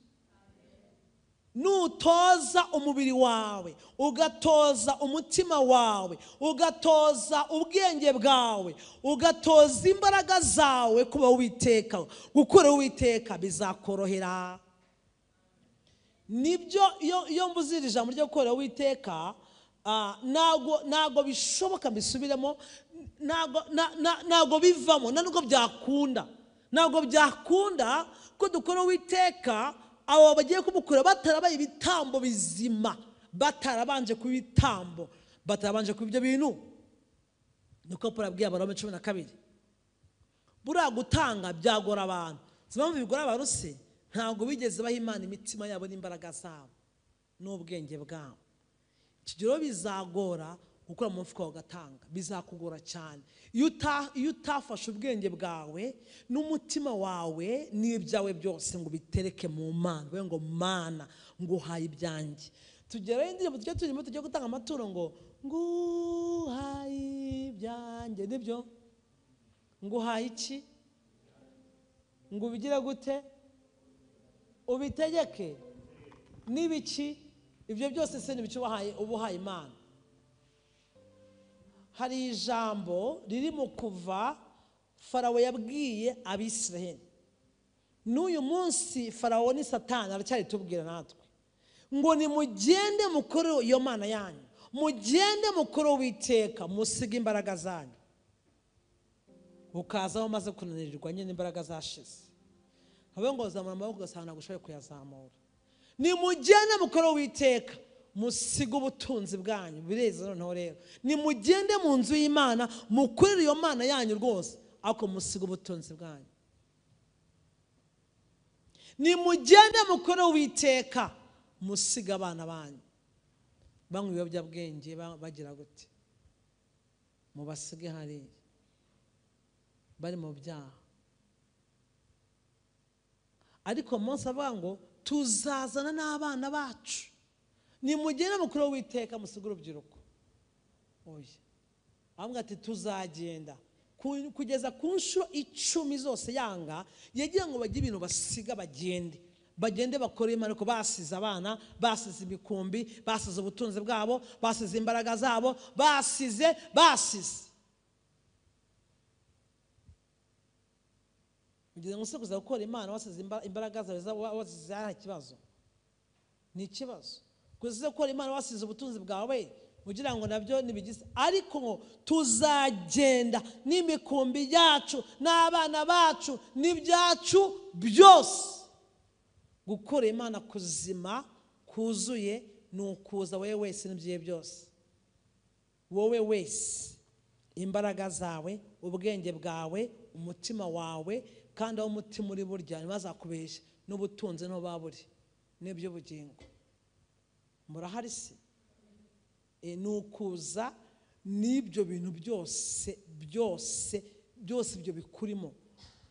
Nutoza umubiri wawe, ugatoza umutima wawe, ugatoza ubwenge bwawe, ugatoza imbaraga zawe kuba Uwiteka, gukora Uwiteka, bizakorohera. Nibyo iyo mvuze iri jambo ryo gukora Uwiteka, ntago bishoboka mbisubiremo, ntago bivamo, nubwo byakunda. Ntabwo byakunda ko dukora Uwiteka abo bagiye kumukura batarabaye ibitambo bizima, batarabanje kuba ibitambo, batarabanje kuba ibyo bintu. Niko Paul abwiye Abaroma 12. Buriya gutanga byagora abantu. Si impamvu bigora abantu se, ntabwo bigeze baha Imana imitima yabo n'imbaraga zabo n'ubwenge bwabo. Ikigero bizagora gukura mu mufuka ugatanga, bizakugora cyane. Iyo utafashe ubwenge bwawe n'umutima wawe n'ibyawe byose ngo bitereke mu Mana, we ngo Mana nguhaye ibyanjye. Tugerayo indirimbo tujya turimo tujya gutanga amaturo ngo nguhaye ibyanjye, nibyo? Nguhaye iki? Ngo ubigire gute? Ubitegeke n'ibiki? Ibyo byose se n'ibiki ubuhaye Imana? Hari ijambo riri mu Kuva Farawo yabwiye Abisiraheli. N'uyu munsi Farawo ni Satani aracyari tubwira natwe ngo nimugende mukore iyo Mana yanyu, mugende mukore Uwiteka, musige imbaraga zanyu. Ukazaho umaze kunanirwa nyine, imbaraga zashize, habe ngo zamura amaboko ugasanga ntabwo ushoboye kuyazamura. Nimugende mukore Uwiteka, musiga ubutunzi bwanyu. Bireza noneho rero nimugende mu nzu y'Imana mukorere iyo Mana yanyu rwose, ariko musiga ubutunzi bwanyu. Nimugende mukore Uwiteka, musiga abana banyu banywa ibiyobyabwenge bagira gute, mubasige hariya. Bari mu byaha. Ariko Mose avuga ngo tuzazana n'abana bacu. Nimugende mukuru w'Uwiteka musige urubyiruko. Oya. Avuga ati tuzagenda kugeza ku nshuro 10 zose yanga yagira ngo bagire ibintu basiga bagende. Bagende bakore Imana, ko basize abana, basize imikumbi, basize ubutunzi bwabo, basize imbaraga zabo, basize. Ugeze ngo se kuza gukora Imana wasize imbaraga zawe, wasize nta kibazo. Ni ikibazo. Kuza gukora Imana wasize ubutunzi bwawe ugira ngo nabyo nibigize, ariko tuzagenda n'imikumbi yacu n'abana bacu n'ibyacu byose. Gukora Imana kuzima kuzuye ni ukuza wowe wese n'ibyiye byose. Wowe wese, imbaraga zawe, ubwenge bwawe, umutima wawe, kandi aho umutima uri burya ntibazakubeshye, n'ubutunzi n'ubaburi n'iby'ubugingo. Murahari se? Ni ukuza n'ibyo bintu byose byose byose ibyo bikurimo.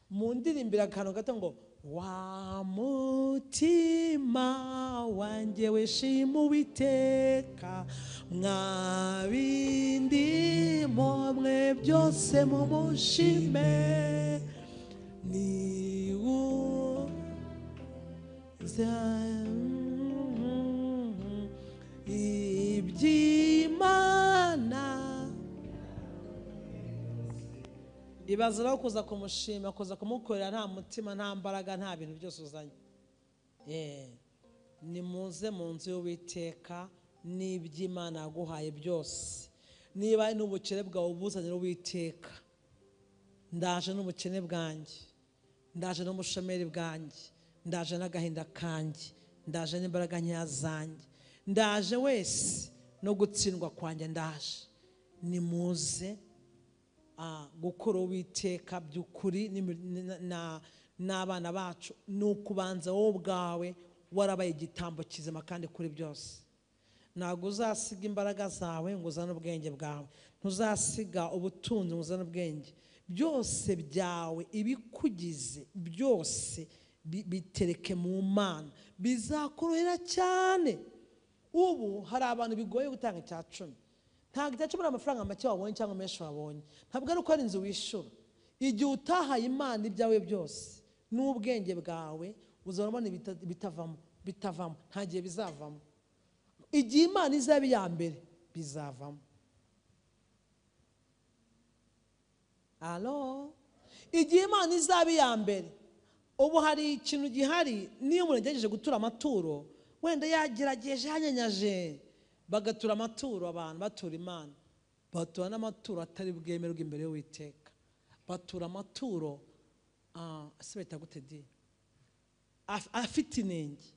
Mu ndirimbira akantu gato ngo wa mutima wanjye wishima Uwiteka, mwabindimo mwe byose mumushime, niwo iby'Imana. Ibaza kuza kumushima, kuza kumukorera nta mutima, nta mbaraga, nta bintu byose uzanye. Nimuze mu nzu y'Uwiteka n'iby'Imana yaguhaye byose. Niba n'ubukene bwawe ubuzanira Uwiteka, ndaje n'ubukene bwanjye, ndaje n'umushomeri bwanjye, ndaje n'agahinda kanjye, ndaje n'imbaraga nkeya zanjye, ndaje wese no gutsindwa kwanjye ndaje. Nimuze gukora Uwiteka by'ukuri n'abana bacu. Ni ukubanza wowe ubwawe warabaye igitambo kizima kandi kuri byose. Ntabwo uzasiga imbaraga zawe ngo uzane ubwenge bwawe, ntuzasiga ubutunzi ngo uzane ubwenge. Byose byawe ibikugize byose bitereke mu Mana, bizakorohera cyane. Ubu hari abantu bigoye gutanga icya 10. Ntabwo icya 10 ari amafaranga make wabonye cyangwa menshi wabonye, ntabwo ari uko ari inzu wishyura. Igihe utahaye Imana ibyawe byose n'ubwenge bwawe, uzabona bitavamo, bitavamo, nta gihe bizavamo. Igihe Imana izaba iya mbere bizavamo. Alo, igihe Imana izaba iya mbere. Ubu hari ikintu gihari, niyo umuntu agerageje gutura amaturo, wenda yagerageje yanyanyaje, bagatura amaturo, abantu batura Imana, batura n'amaturo atari bwemerwe imbere y'Uwiteka. Batura amaturo se bita gute di afite inenge.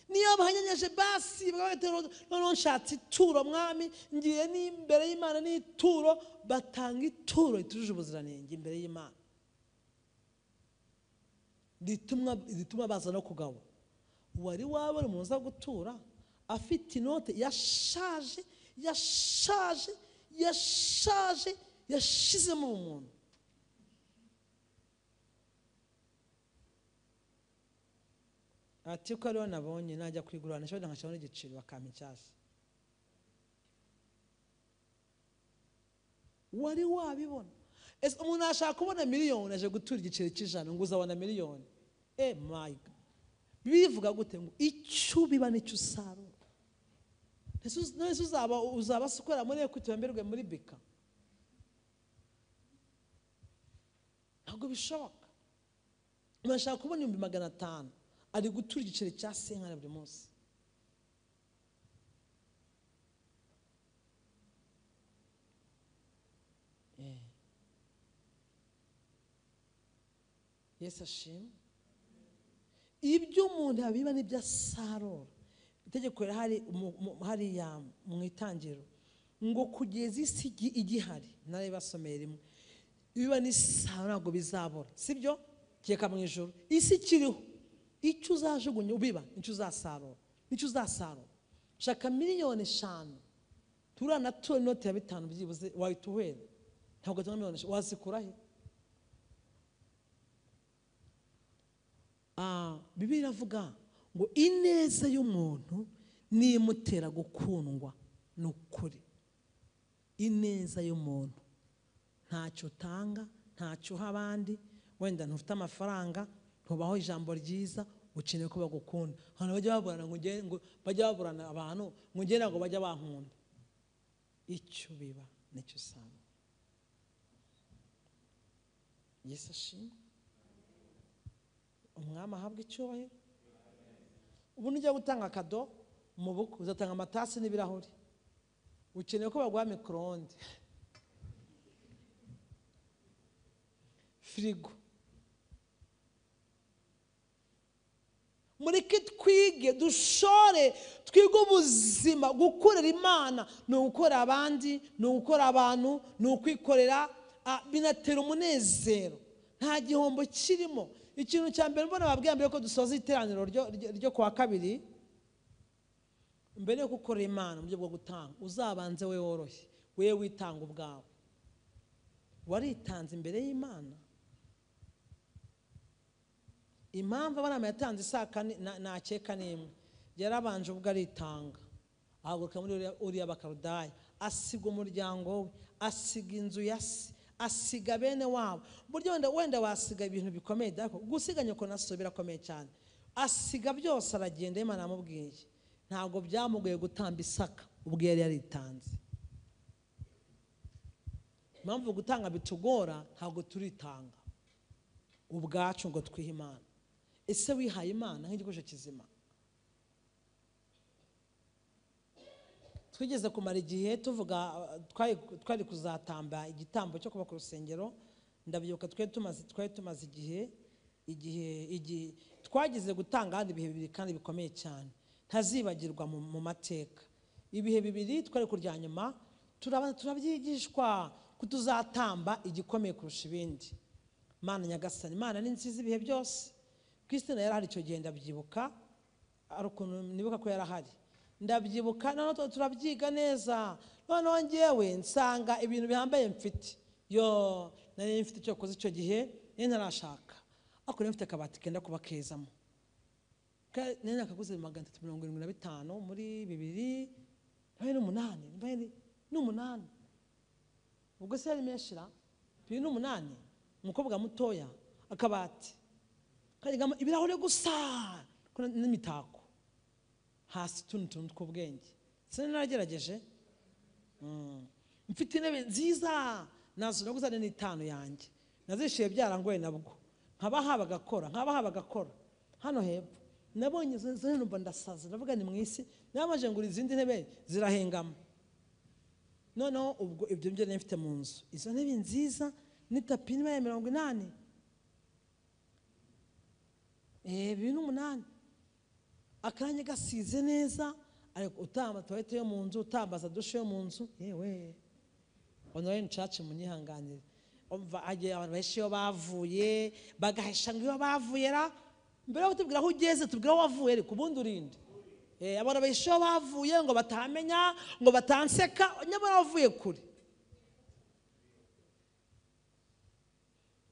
Niyo bahanyanyaje basi noneho nshatse ituro mwami, ngiye n'imbere y'Imana n'ituro, batanga ituro ritujuje ubuziranenge imbere y'Imana, rituma baza no kugawa. Wari wabona umuntu uza gutura afite inote yashaje yashaje yashaje yashizemo umuntu. Ati ko ariho nabonye najya kwigurana nshobora nkashyiraho n'igiciro bakampa inshyashya. Wari wabibona? Ese umuntu ashaka kubona miliyoni aje gutura igiciro cy'ijana ngo uzabona miliyoni? My God. Bivuga gute ngo icyo biba nicyo usarura? Ese uzaba ukorera muri Equity wemberwe muri Bika? Ntabwo bishoboka. Umuntu ashaka kubona 500,000 ari gutura igiciro cya 500 buri munsi. Yesu ashimwe. Ibyo umuntu abiba nibyo asarura. Itegeko rihari hariya mu itangiriro ngo kugeza isi igihari, narabasomeye rimwe, biba n'isarura ntabwo bizabora, sibyo? Keka mu ijuru isi ikiriho, icyo uzajugunya ubiba nicyo uzasarura, nicyo uzasarura. Shaka 5 miliyoni turana tura inoti ya 5 byibuze wahita uhera. Ntabwo atanga miliyoni, wazikura he? Bibiliya iravuga ngo ineza y'umuntu nimutera gukundwa. Ni ukuri, ineza y'umuntu, ntacyo utanga, ntacyo uha abandi, wenda ntufite amafaranga, ntubaho ijambo ryiza, ukeneye ko bagukunda. Abantu bajya baburana ngo bajya baburana abantu ngo ngende ngo bajya bankunda. Icyo biba nicyo usanga. Yesu ashimwe, umwami ahabwa icyubahiro. Ubu nujya gutanga akado mu bukwe, uzatanga amatasi n'ibirahuri, ukeneye ko baguha micro-onde, firigo. Mureke twige, dushore, twige ubuzima. Gukorera Imana ni ugukora abandi, ni ugukora abantu, ni ukwikorera, binatera umunezero, nta gihombo kirimo. Ikintu cya mbere mbona babwiye mbere ko dusoza iteraniro ryo kuwa kabiri, mbere yo gukorera Imana mu buryo bwo gutanga, uzabanze we woroshye, we witanga ubwawe. Waritanze imbere y'Imana. Impamvu Aburahamu yatanze Isaka ntakeka n'imwe, yarabanje ubwo aritanga, ahaguruka muri uriya Bakaludaya, asiga umuryango we, asiga inzu ya se, asiga bene wabo. Buryo wenda wasiga ibintu bikomeye, ariko gusiga nyoko na so birakomeye cyane. Asiga byose aragenda, Imana amubwiye. Ntabwo byamugoye gutamba Isaka ubwo yari yaritanze. Impamvu gutanga bitugora, ntabwo turitanga ubwacu ngo twihe Imana. Ese wihaye Imana nk'igikoresho kizima? Twigeze kumara igihe tuvuga twari kuzatamba igitambo cyo kuba ku rusengero. Ndabyibuka twari tumaze igihe twagize gutanga handi ibihe bibiri kandi bikomeye cyane ntazibagirwa mu mateka. Ibihe bibiri twari kurya nyuma, turabyigishwa ko tuzatamba igikomeye kurusha ibindi. Mana Nyagasani, Imana ni nziza ibihe byose. Christine yarahari icyo gihe, ndabyibuka, ari ukuntu nibuka ko yarahari, ndabyibuka. Noneho turabyiga neza. Noneho ngewe nsanga ibintu bihambaye mfite, yo nari mfite icyo koze icyo gihe, nari ntarashaka, ariko nari mfite akabati kenda kuba kezamo, nari nakaguze 375 muri 2008, 2008. Ubwo se yari menshi ra? 2008, umukobwa mutoya, akabati kajyamo ibirahure gusa n'imitako hasi, utundi tuntu tw'ubwenge. Sinaragerageje. Mfite intebe nziza nazo naguze n'itanu yanjye, nazishyuye byarangoye nabwo, nkabaha bagakora hano hepfo. Nabonye izo numva ndasaza, ndavuga ni mu isi namaje ngura izindi ntebe zirahengama. Noneho ubwo ibyo byo nari mfite mu nzu, izo ntebe nziza n'itapi ya 80, 2008, akanya gasize neza, ariko utamba toilette yo mu nzu, utambaza dushe yo mu nzu. Yewe online church munyihanganire, umva agiye abantu benshi iyo bavuye bagahesha ngo iyo bavuye ra, mbere yo kutubwira aho ugeze tubwira aho wavuye, ariko ubundi urinde. Abantu benshi iyo bavuye ngo batamenya, ngo batanseka, nyamara wavuye kure.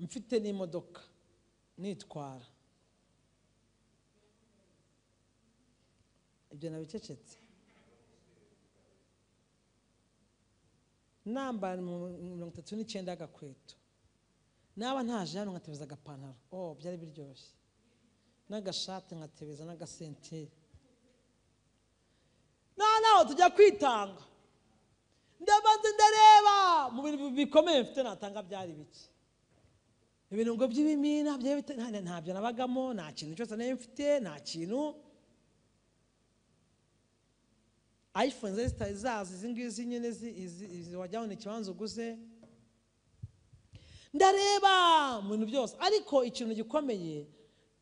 Mfite n'imodoka nitwara, ibyo nabicecetse, nambara 39 agakweto, naba ntaje hano nkatebeza agapantaro, oh byari biryoshye, n'agashati nkatebeza n'agasentire. Noneho tujya kwitanga, ndabanza ndareba mu bintu bikomeye mfite natanga byari biki. Ibintu ngo by'ibimina ntabyo nabagamo, nta kintu cyose nari mfite, nta kintu. iPhone zitari zazi izi ngizi nyine izi wajyaho ni ikibanza uguze. Ndareba mu bintu byose, ariko ikintu gikomeye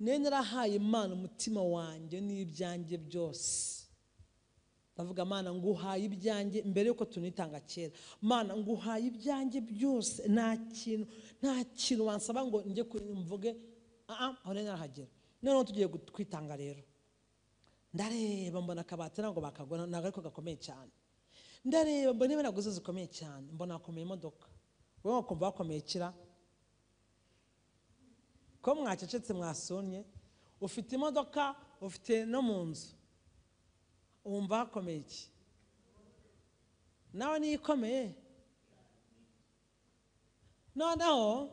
nari narahaye Imana umutima wanjye n'ibyanjye byose. Ndavuga Mana nguhaye ibyanjye mbere yuko tunitanga kera. Mana nguhaye ibyanjye byose, nta kintu wansaba ngo njye mvuge aho nari narahagera. Noneho tugiye kwitanga rero, ndareba mbona akabati ntabwo bakagura, ntabwo ariko gakomeye cyane. Ndareba mbona intebe naguze zikomeye cyane, mbona akomeye imodoka. Wowe wakumva hakomeye kira ko mwacecetse mwasonye, ufite imodoka, ufite no mu nzu, wumva hakomeye iki? Nawe niyo ikomeye. Noneho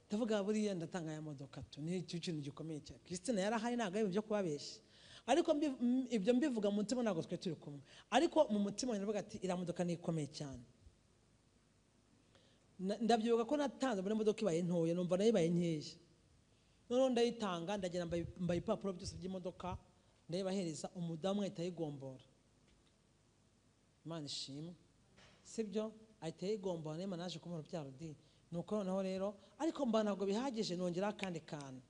ndavuga buriya ndatanga aya modoka tu, ni icyo kintu gikomeye cyane. Christine yarahari, ntabwo ari ibyo kubabeshya, ariko ibyo mbivuga mu mutima, ntabwo twe turi kumwe, ariko mu mutima ndavuga ati iriya modoka ni ikomeye cyane. Ndabyibuka ko natanze muri modoka ibaye ntoya, numva nayo ibaye nkeya. Noneho ndayitanga, ndagenda mbaye ibipapuro byose by'imodoka, ndayibahereza, umudamu ahita ayigombora. Imana ishimwe, sibyo? Ahita ayigombora, niba naje kumuha urubyaro di. Nuko noneho rero, ariko mba ntabwo bihagije, nongeraho akandi kantu.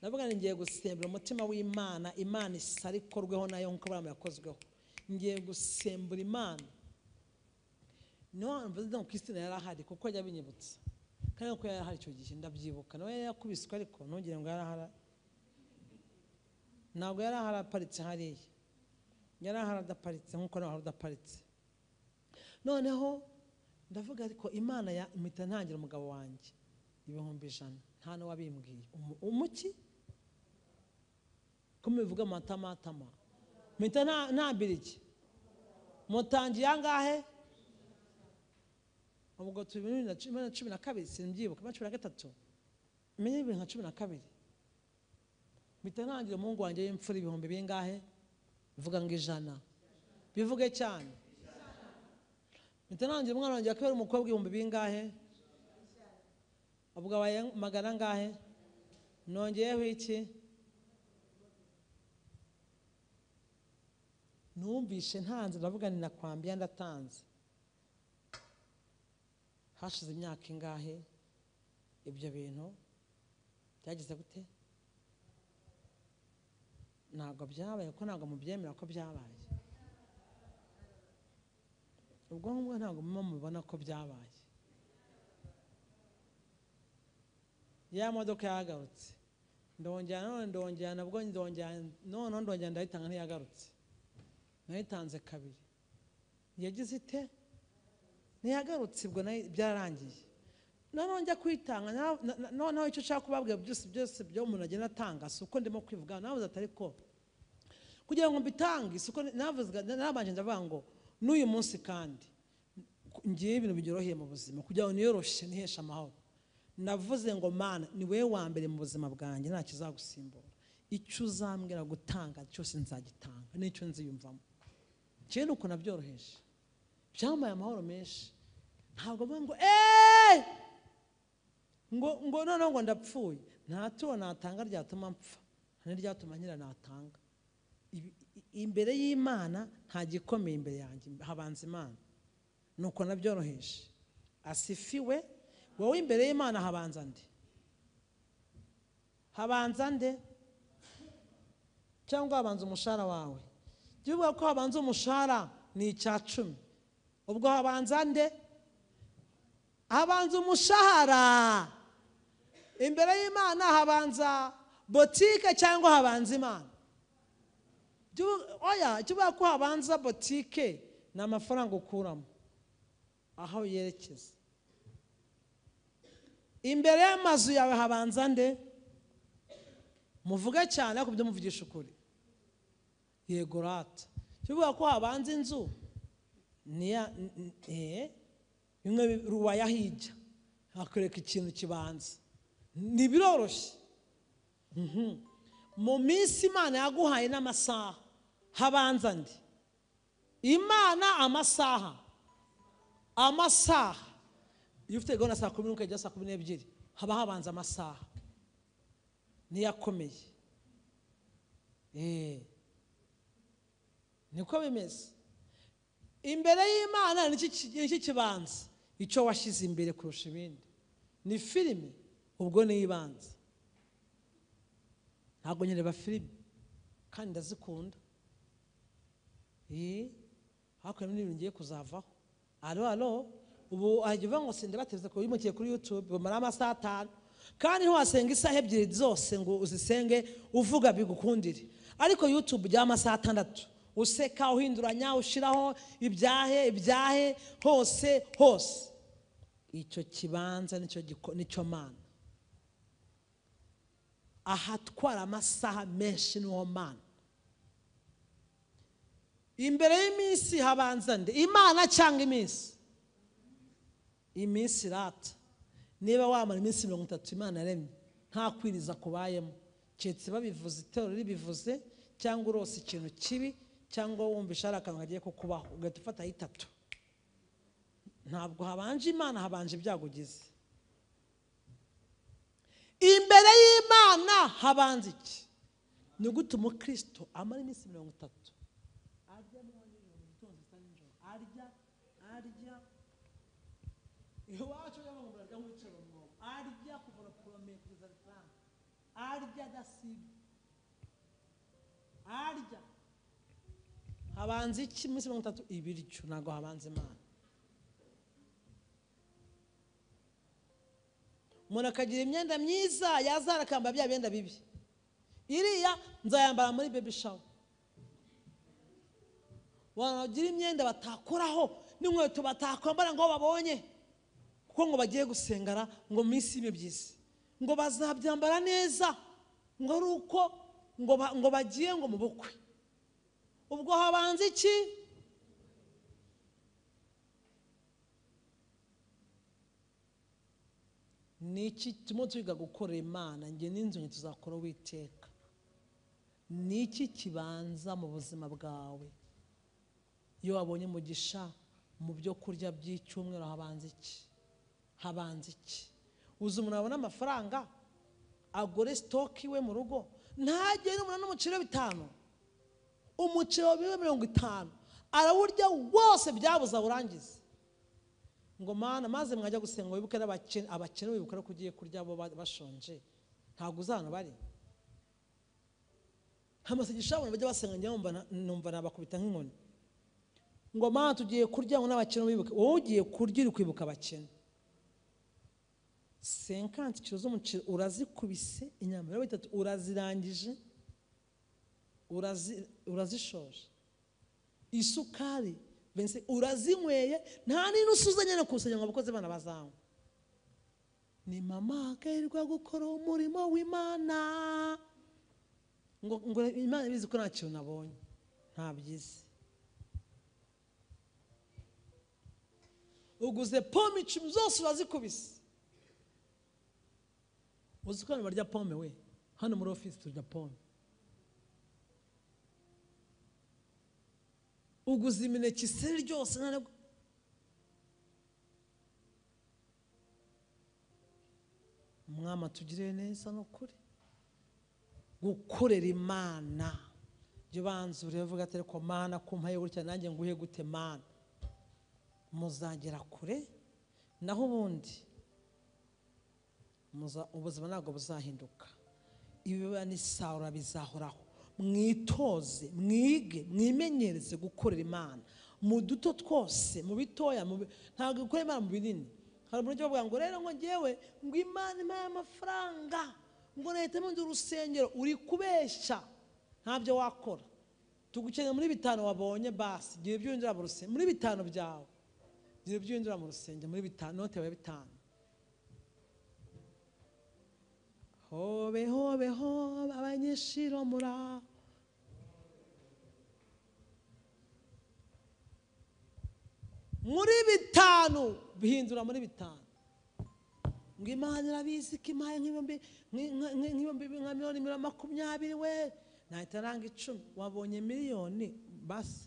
Ndavuga nti ngiye gusembura umutima w'Imana, Imana isara ikorweho nayo nk'uko Aburahamu yakozweho. Ngiye gusembura Imana. Niyo mvuze ngo Christine yari ahari kuko ajya abinyibutsa, kandi kuko yari ahari icyo gihe ndabyibuka, nawe yari yakubiswe, ariko ntugire ngo yari ahari, ntabwo yari ahari aparitse hariya, yari ahari adaparitse nk'uko nawe ahari udaparitse. Noneho ndavuga ariko Imana ya mpita ntangira umugabo wanjye 100,000, nta n'uwabimbwiye. Umuki ko mubivuga matamatama, mpita ntambira iki, mutangiye angahe? Ubwo turi muri 2012, simbyibuka, 2013, menye 2012. Mpita ntangira umuhungu wanjye w'imfura ibihumbi bingahe? Bivuga ngo 100, bivuge cyane. Mpita ntangira umwana wanjye akaba ari umukobwa ibihumbi bingahe? Ubwo abaye magana angahe? Nongeyeho iki? Numvishe ntanze, ndavuga nti nakwambiye ndatanze. Hashize imyaka ingahe ibyo bintu byagize gute? Ntabwo byabaye, ko ntabwo mubyemera ko byabaye. Ubwo ngubwo ntabwo muba mubona ko byabaye. Ya modoka yagarutse, ndongera none, ndongera nabwo, ndongera none, ndongera ndayitanga, ntiyagarutse. Nayitanze kabiri, yagize ite? Ntiyagarutse. Ubwo byararangiye. Noneho njya kwitanga, noneho icyo nshaka kubabwira byose byose byo umuntu agenda atanga, si uko ndimo kwivuga, navuze ati ariko kugira ngo mbitange, si uko navuze, narabanje ndavuga ngo n'uyu munsi kandi ngiye ibintu binyoroheye mu buzima, kugira ngo niyoroshye niheshe amahoro. Navuze ngo Mana, ni wowe wa mbere mu buzima bwanjye, nta kizagusimbura. Icyo uzambwira gutanga cyose nzagitanga, n'icyo nziyumvamo. Njyewe nuko nabyoroheje, byampaye amahoro menshi. Ntabwo mvuga ngo ngo noneho ngo ndapfuye, nta turo natanga ryatuma mpfa, nta n'iryatuma nkira natanga. Imbere y'Imana nta gikomeye imbere yanjye, habanza Imana. Nuko nabyoroheje. Asifiwe. Wowe imbere y'Imana habanza nde? Habanza nde? Cyangwa habanza umushahara wawe? Jya uvuga ko habanza umushahara ni 10%. Ubwo habanza nde? Habanza umushahara. Imbere y'Imana habanza botike cyangwa habanza Imana? Oya, jya uvuga ko habanza botike ni amafaranga ukuramo aho yerekeza. Imbere y'amazu yawe habanza nde? Muvuge cyane ariko byo muvugisha ukuri. Yego rata. Jya uvuga ko habanza inzu niya bimwe ruwaya hijya hakwereka ikintu kibanza, ni biroroshye. Mu minsi Imana yaguhaye n'amasaha habanza nde? Imana amasaha, amasaha. Iyo ufite gahunda saa 10 ukajya saa 12, haba habanza amasaha, niyakomeye. Niko bimeze. Imbere y'Imana niki kibanza? Icyo washyize imbere kurusha ibindi ni filime, ubwo niyo ibanza. Ntabwo nyireba filime kandi ndazikunda, hakurya n'ibintu ngiye kuzavaho. Alo alo, ubu ahajya uvuga ngo sindabateze ko wimukiye kuri YouTube bamara amasaha 5, kandi ntiwasenga isaha 2 zose ngo uzisenge uvuga bigukundire. Ariko YouTube ujya amasaha 6 useka, uhinduranya, ushiraho ibyahe ibyahe hose hose. Icyo kibanza nicyo Mana. Ahatwara amasaha menshi niho Mana. Imbere y'iminsi habanza nde? Imana cyangwa iminsi? Iminsi irata. Niba wamara iminsi 30 Imana yaremye nta kwiriza kubayemo, keretse babivuze itorero ribivuze, cyangwa urose ikintu kibi, cyangwa wumvisha hari akantu kagiye kukubaho ugahita ufata 3. Ntabwo habanje Imana, habanje ibyago ugize. Imbere y'Imana habanza iki? Ni gute umukristo amara iminsi 30 arya nijoro, arya arya iwacu y'amaguru nk'wicara umwobo, arya kuva porome kugeza rusange, arya adasiba, arya. Habanza iki iminsi 30? Ibiryo. Ntabwo habanza Imana. Umuntu akagira imyenda myiza, yazara akambara bya byenda bibi. Iriya nzayambara muri baby shower. Wanagira imyenda batakoraho n'inkweto batakwambara ngo babonye, kuko ngo bagiye gusengara ngo minsi y'imibyizi, ngo bazabyambara neza, ngo ari uko ngo bagiye ngo mu bukwe. Ubwo habanza iki? Niki turimo twiga gukorera Imana, njye n'inzu tuzakora Uwiteka. Niki kibanza mu buzima bwawe? Iyo wabonye umugisha mu byo kurya by'icyumweru habanza iki? Habanza iki? Uzi umuntu abona amafaranga agore stock iwe mu rugo, ntagere umuntu n'umuceri 5, umuceri wa 50 arawurya wose, byabuze awurangize. Ngo Mana, maze mwajya gusenga wibuke n'abakene, abakene wibuke ko ugiye kurya bo bashonje, ntabwo uzana bari. Amasengesho abantu bajya basenga njya numva nabakubita nk'inkoni. Ngo Mana tugiye kurya ngo n'abakene wibuke, wowe ugiye kurya uri kwibuka abakene. 50 kilo z'umuceri urazikubise, inyama 30 urazirangije, urazishoje, isukari urazinyweye, nta n'inusu uzanye no kusanya ngo abakozi bana bazanywa. Ni mama akarirwa gukora umurimo w'Imana, ngo Imana ibizi ko nta kintu nabonye, nta byiza. Uguze pome 10 zose urazikubise. Uzi ko barya pome we? Hano muri office turya pome. Uguze imineke iseri ryose, Mwama tugirire neza no kuri gukorera Imana. Jya ubanza urebe ati ariko Mana kumpaye gutya nanjye nguhe gute Mana? Muzagera kure. Naho ubundi ubuzima ntabwo buzahinduka. Ibiba n'isarura bizahoraho. Mwitoze, mwige, mwimenyereze gukorera Imana mu duto twose, mu bitoya, ntabwo gukorera Imana mu binini. Hari umuntu bavuga ngo rero ngo ngewe ngo Imana impaye amafaranga ngo leta imunze urusengero, uri kubeshya, ntabyo wakora. Tugukeneye muri 5 wabonye, basi gira ibyo winjira mu rusengero muri 5 byawe, gira ibyo winjira mu rusengero muri 5, note yawe 5. Hobe hobe hobe abanyeshiro mura muri 5 bihindura muri 5. Ngo Imana irabizi ko impaye nk'ibihumbi nka miliyoni 20 we nahita nanga 10, wabonye miliyoni basi.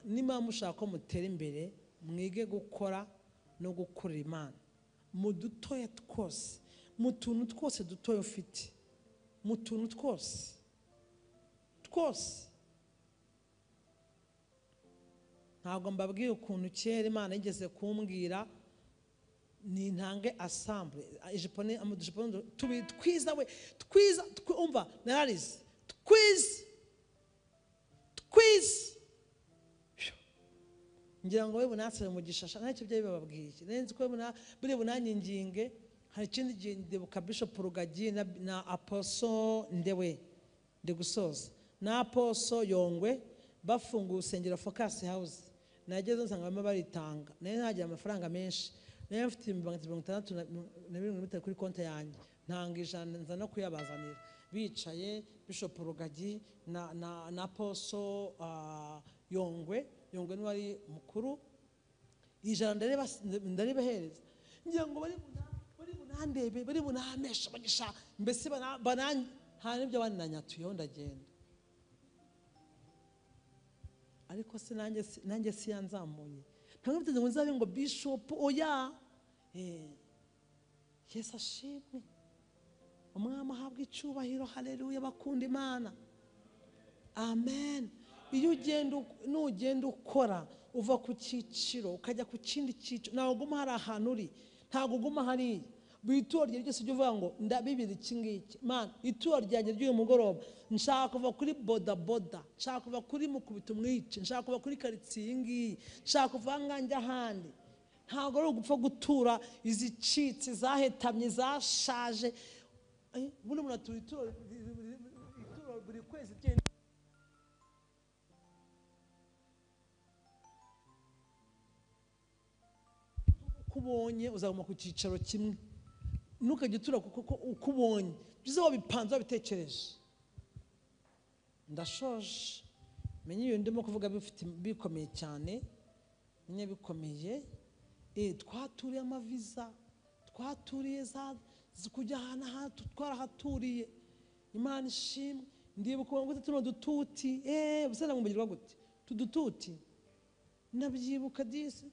Niba mushaka ko mutera imbere, mwige gukora no gukorera Imana mu dutoya twose, mu tuntu twose dutoya ufite, mu tuntu twose twose. Ntabwo mbabwiye ukuntu kera Imana yigeze kumbwira ni ntange assemble ijipo ni amajipo tubiri twiza we twiza, umva nararize twiza twiza, ngira ngo we bunatse mu gishasha ntacyo byo bibabwiye. Nenzi ko buri bunanyinginge. Hari ikindi gihe ndibuka Bishop Rugagi na Apostle Ndewe, ndi gusoza, na Apostle Yongwe bafunguye urusengero Focus House. Nageze nsanga barimo baritanga, nayo ntagira amafaranga menshi, nayo mfite 665 kuri konti yanjye, ntanga 100 nza no kuyabazanira. Bicaye Bishop Rugagi na Poso Yongwe, Yongwe ni wari mukuru, 100 ndaribahereza ngira ngo bari bunandebe, bari bunamesha bagisha mbese banan nta nibyo bananyatuyeho ndagenda. Ariko se nanjye si yanzamuye, ntabwo mfite ngo nzabe ngo bishop, oya. Yesu ashimwe, umwami ahabwa icyubahiro. Haleluya, bakunda Imana, amen. Iyo ugenda nugenda ukora uva ku cyiciro ukajya ku kindi cyiciro, ntabwo uguma hari ahantu uri, ntabwo uguma hariya. Buri ituro rye ryose ujya uvuga ngo ndabibira iki ngiki, Mana ituro ryanjye ry'uyu mugoroba nshaka kuva kuri bodaboda, nshaka kuva kuri mukubita umwice, nshaka kuva kuri karitsiye iyi ngiyi, nshaka kuva aha ngaha njya ahandi. Ntabwo ari ugupfa gutura izicitse zahetamye zashaje. Ubundi umuntu atura ituro buri kwezi. Uko ubonye uzaguma ku cyicaro kimwe, ntukajye utura kuko uko ubonye byiza wabipanze wabitekereje. Ndashoje, menye ibintu ndimo kuvuga bifite bikomeye cyane, menye bikomeye. Twaturiye amaviza, twaturiye za kujya ahantu ahantu twarahaturiye. Imana ishimwe. Ndibuka ngo tuno dututi, busa namubwirwa gute tudututi, nabyibuka disi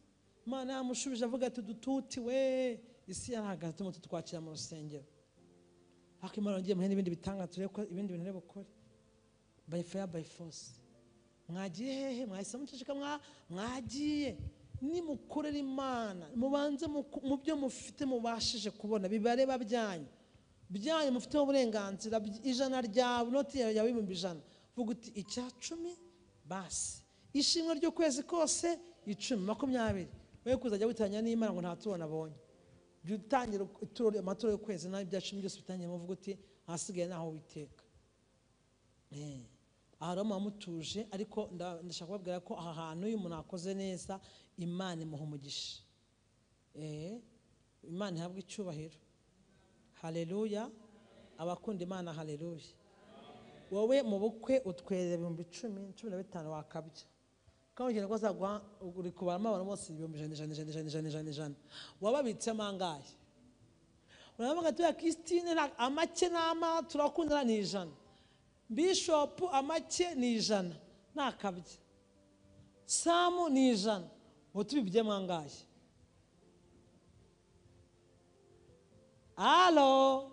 Imana yamushubije avuga ati dututi we, isi yarahagaze turimo tutwakira mu rusengero. Ariko Imana yagiye muhe n'ibindi bitanga, turebe ko ibindi bintu bukore by fire by force. Mwagiye hehe? Mwahise muceceka, mwagiye. Nimukorera Imana mubanze mu byo mufite mubashije kubona bibareba byanyu byanyu mufiteho uburenganzira. 100 ryawe, inoti yawe 100,000, vuga uti 10 basi, ishimwe ry'ukwezi kose 10, 20. We kuzajya witanya n'Imana ngo nta turo nabonye. Jya utangira amaturo y'ukwezi n'ibya 10 byose bitangiye, muvuga uti ahasigaye naho witeka. Aha rero muba mutuje, ariko ndashaka kubabwira ko aha hantu iyo umuntu akoze neza Imana imuha umugisha. Imana ihabwa icyubahiro. Haleluya, abakunda Imana haleluya. Wowe mu bukwe utwerera 10,000, 15 wakabya, kandi ugenda ko azaguha, uri kubaramo abantu bose 100,000 100 100 100 100 100, wababitsemo angahe? Uravuga ati Christine amake n'ama turakundana ni 100, Bishop amake ni 100 nakabya, Samu ni 100, utubibyemo angahe? Alo,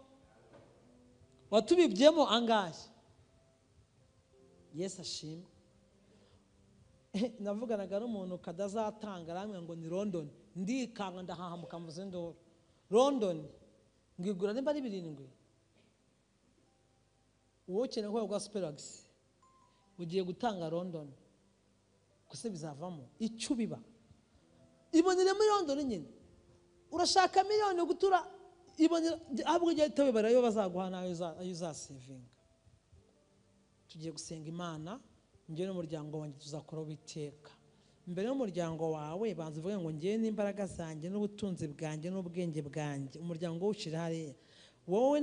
watubibyemo angahe? Yesu ashimwe. Navuganaga n'umuntu kadazatanga aramwe ngo ni London, ndikanga ndahahamuka mvuze ndoro London ngigura nimba ari 7. Uwo ukeneye ko yagwa Sperax ugiye gutanga London, kuse bizavamo icyo biba ibonere muri London nyine. Urashaka miliyoni gutura ibonere, ahubwo ujye tobibara yo bazaguha nayo uzasevinga. Tugiye gusenga Imana, njye n'umuryango wanjye tuzakora Uwiteka. Mbere y'umuryango wawe banza uvuge ngo njye n'imbaraga zanjye n'ubutunzi bwanjye n'ubwenge bwanjye, umuryango ushira hariya. Wowe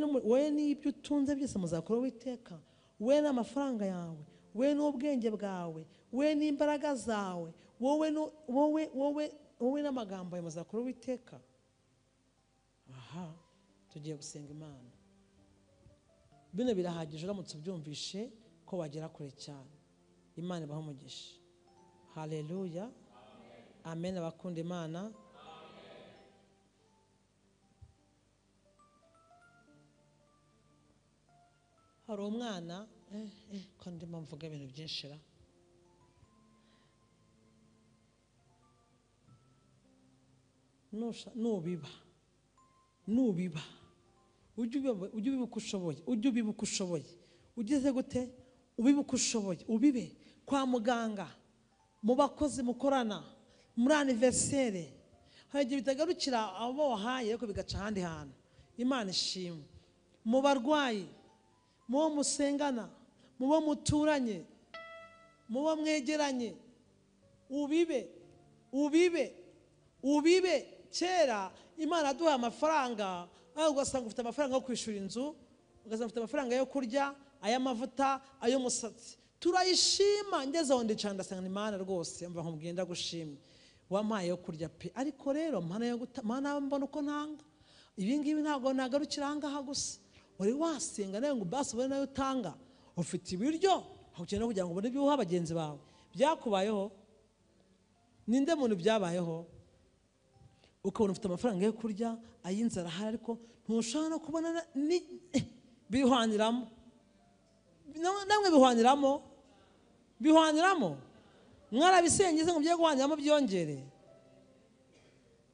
n'ibyo utunze byose muzakora Uwiteka. We n'amafaranga yawe, we n'ubwenge bwawe, we n'imbaraga zawe, wowe n'amagambo yawe muzakora Uwiteka. Aha tugiye gusenga Imana. Bino birahagije uramutse ubyumvishe ko wagera kure cyane. Imana ibahe umugisha. Haleluya, amen. Abakunda Imana, hari umwana ko ndimo mvuga ibintu byinshi ra. Nubiba ujye ubiba uko ushoboye, ujye ubiba uko ushoboye. Ugeze gute? Ubiba uko ushoboye, ubibe kwa muganga, mu bakozi mukorana, muri anniversaire. Hari igihe bitagarukira abo wahaye ariko bigaca ahandi hantu. Imana ishimwe. Mu barwayi, mu bo musengana, mu bo muturanye, mu bo mwegeranye, ubibe. Ubibe, ubibe. Kera Imana aduha amafaranga, ugasanga ufite amafaranga yo kwishyura inzu, ugasanga ufite amafaranga yo kurya, ay'amavuta, ay'umusatsi. Turayishima. Ngeze aho ndicara ndasanga Imana rwose, mva nkubwiye ndagushimye, wampaye yo kurya pe, ariko rero mana mbona uko ntanga ibi ngibi, ntabwo nagarukira aha ngaha gusa. Wari wasenga nawe ngo basi ubone nayo utanga, ufite ibiryo aho ukeneye kugira ngo ubone ibyo uha bagenzi bawe. Byakubayeho? Ninde muntu byabayeho? Ukabona ufite amafaranga yo kurya, ay'inzara ahari, ariko ntushobora no kubona bihwaniramo. Namwe bihwaniramo, bihwaniramo. Mwarabisengeye ngo bye guhwaniramo byongere?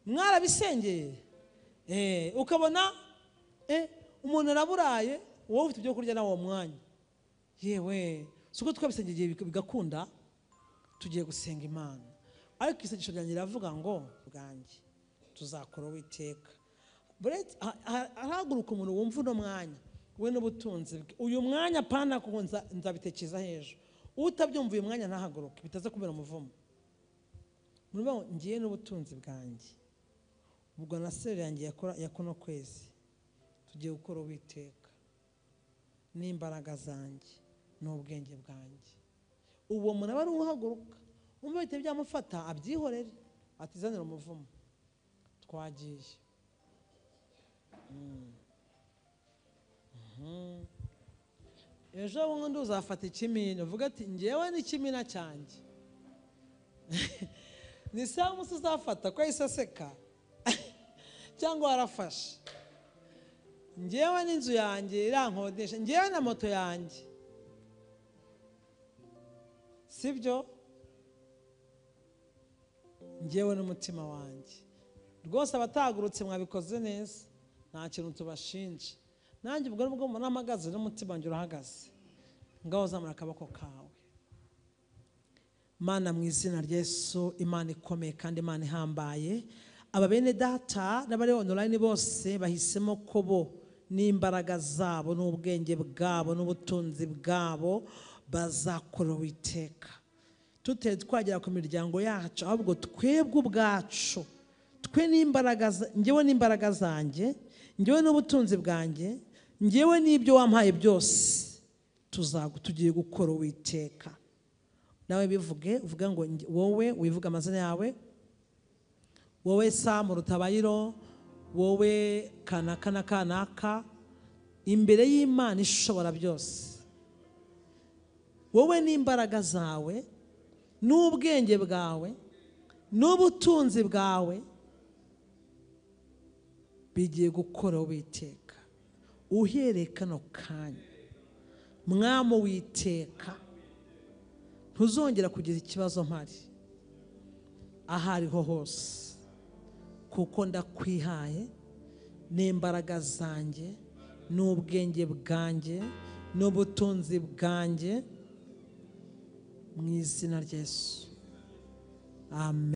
Mwarabisengeye? Ukabona umuntu araburaye, wowe ufite ibyo kurya nawe uwo mwanya. Yewe, siko twabisengeye bigakunda. Tugiye gusenga Imana, ariko isengesho ryanjye riravuga ngo bwanjye tuzakora Uwiteka. Arahaguruka umuntu wumva uno mwanya we n'ubutunzi bwe. Uyu mwanya pana kuko nzabitekereza hejuru. Utabyumva uyu mwanya ntahaguruke, bitaza kubera umuvumo. Murumva ngiye n'ubutunzi bwanjye, ubwo na seri yanjye ya kuno kwezi tugiye gukora Uwiteka n'imbaraga zanjye n'ubwenge bwanjye. Uwo muntu aba ari uhaguruka, umva bite byamufata abyihorere, atizanira umuvumo. Twagiye. Ejo bundi uzafata ikimina uvuga ati ngewe n'ikimina cyanjye. Ni sawa umunsi uzafata ko yahise aseka cyangwa warafashe. Ngewe n'inzu yanjye irankodesha, ngewe na moto yanjye, sibyo? Ngewe n'umutima wanjye. Rwose abatagurutse mwabikoze neza, nta kintu tubashinja. Nanjye ubwo nubwo mbona mpagaze n'umutima wanjye urahagaze. Ngaho zamura akaboko kawe. Mana mu izina rya Yesu, Imana ikomeye kandi Imana ihambaye, aba bene data n'abari online bose bahisemo ko bo n'imbaraga zabo n'ubwenge bwabo n'ubutunzi bwabo bazakora Uwiteka. Tutari twagera ku miryango yacu, ahubwo twebwe ubwacu, twe n'imbaraga, ngewe n'imbaraga zanjye, ngewe n'ubutunzi bwanjye, ngewe n'ibyo wampaye byose, tugiye gukora Uwiteka. Nawe bivuge, uvuge ngo wowe wivuga amazina yawe, wowe Samu Rutabayiro, wowe kanaka na kanaka, imbere y'Imana ishobora byose, wowe n'imbaraga zawe n'ubwenge bwawe n'ubutunzi bwawe bigiye gukora Uwiteka. Uhereye kano kanya, Mwami Uwiteka, ntuzongera kugira ikibazo mpari aho ariho hose, kuko ndakwihaye n'imbaraga zanjye n'ubwenge bwanjye n'ubutunzi bwanjye, mu izina rya Yesu, amen.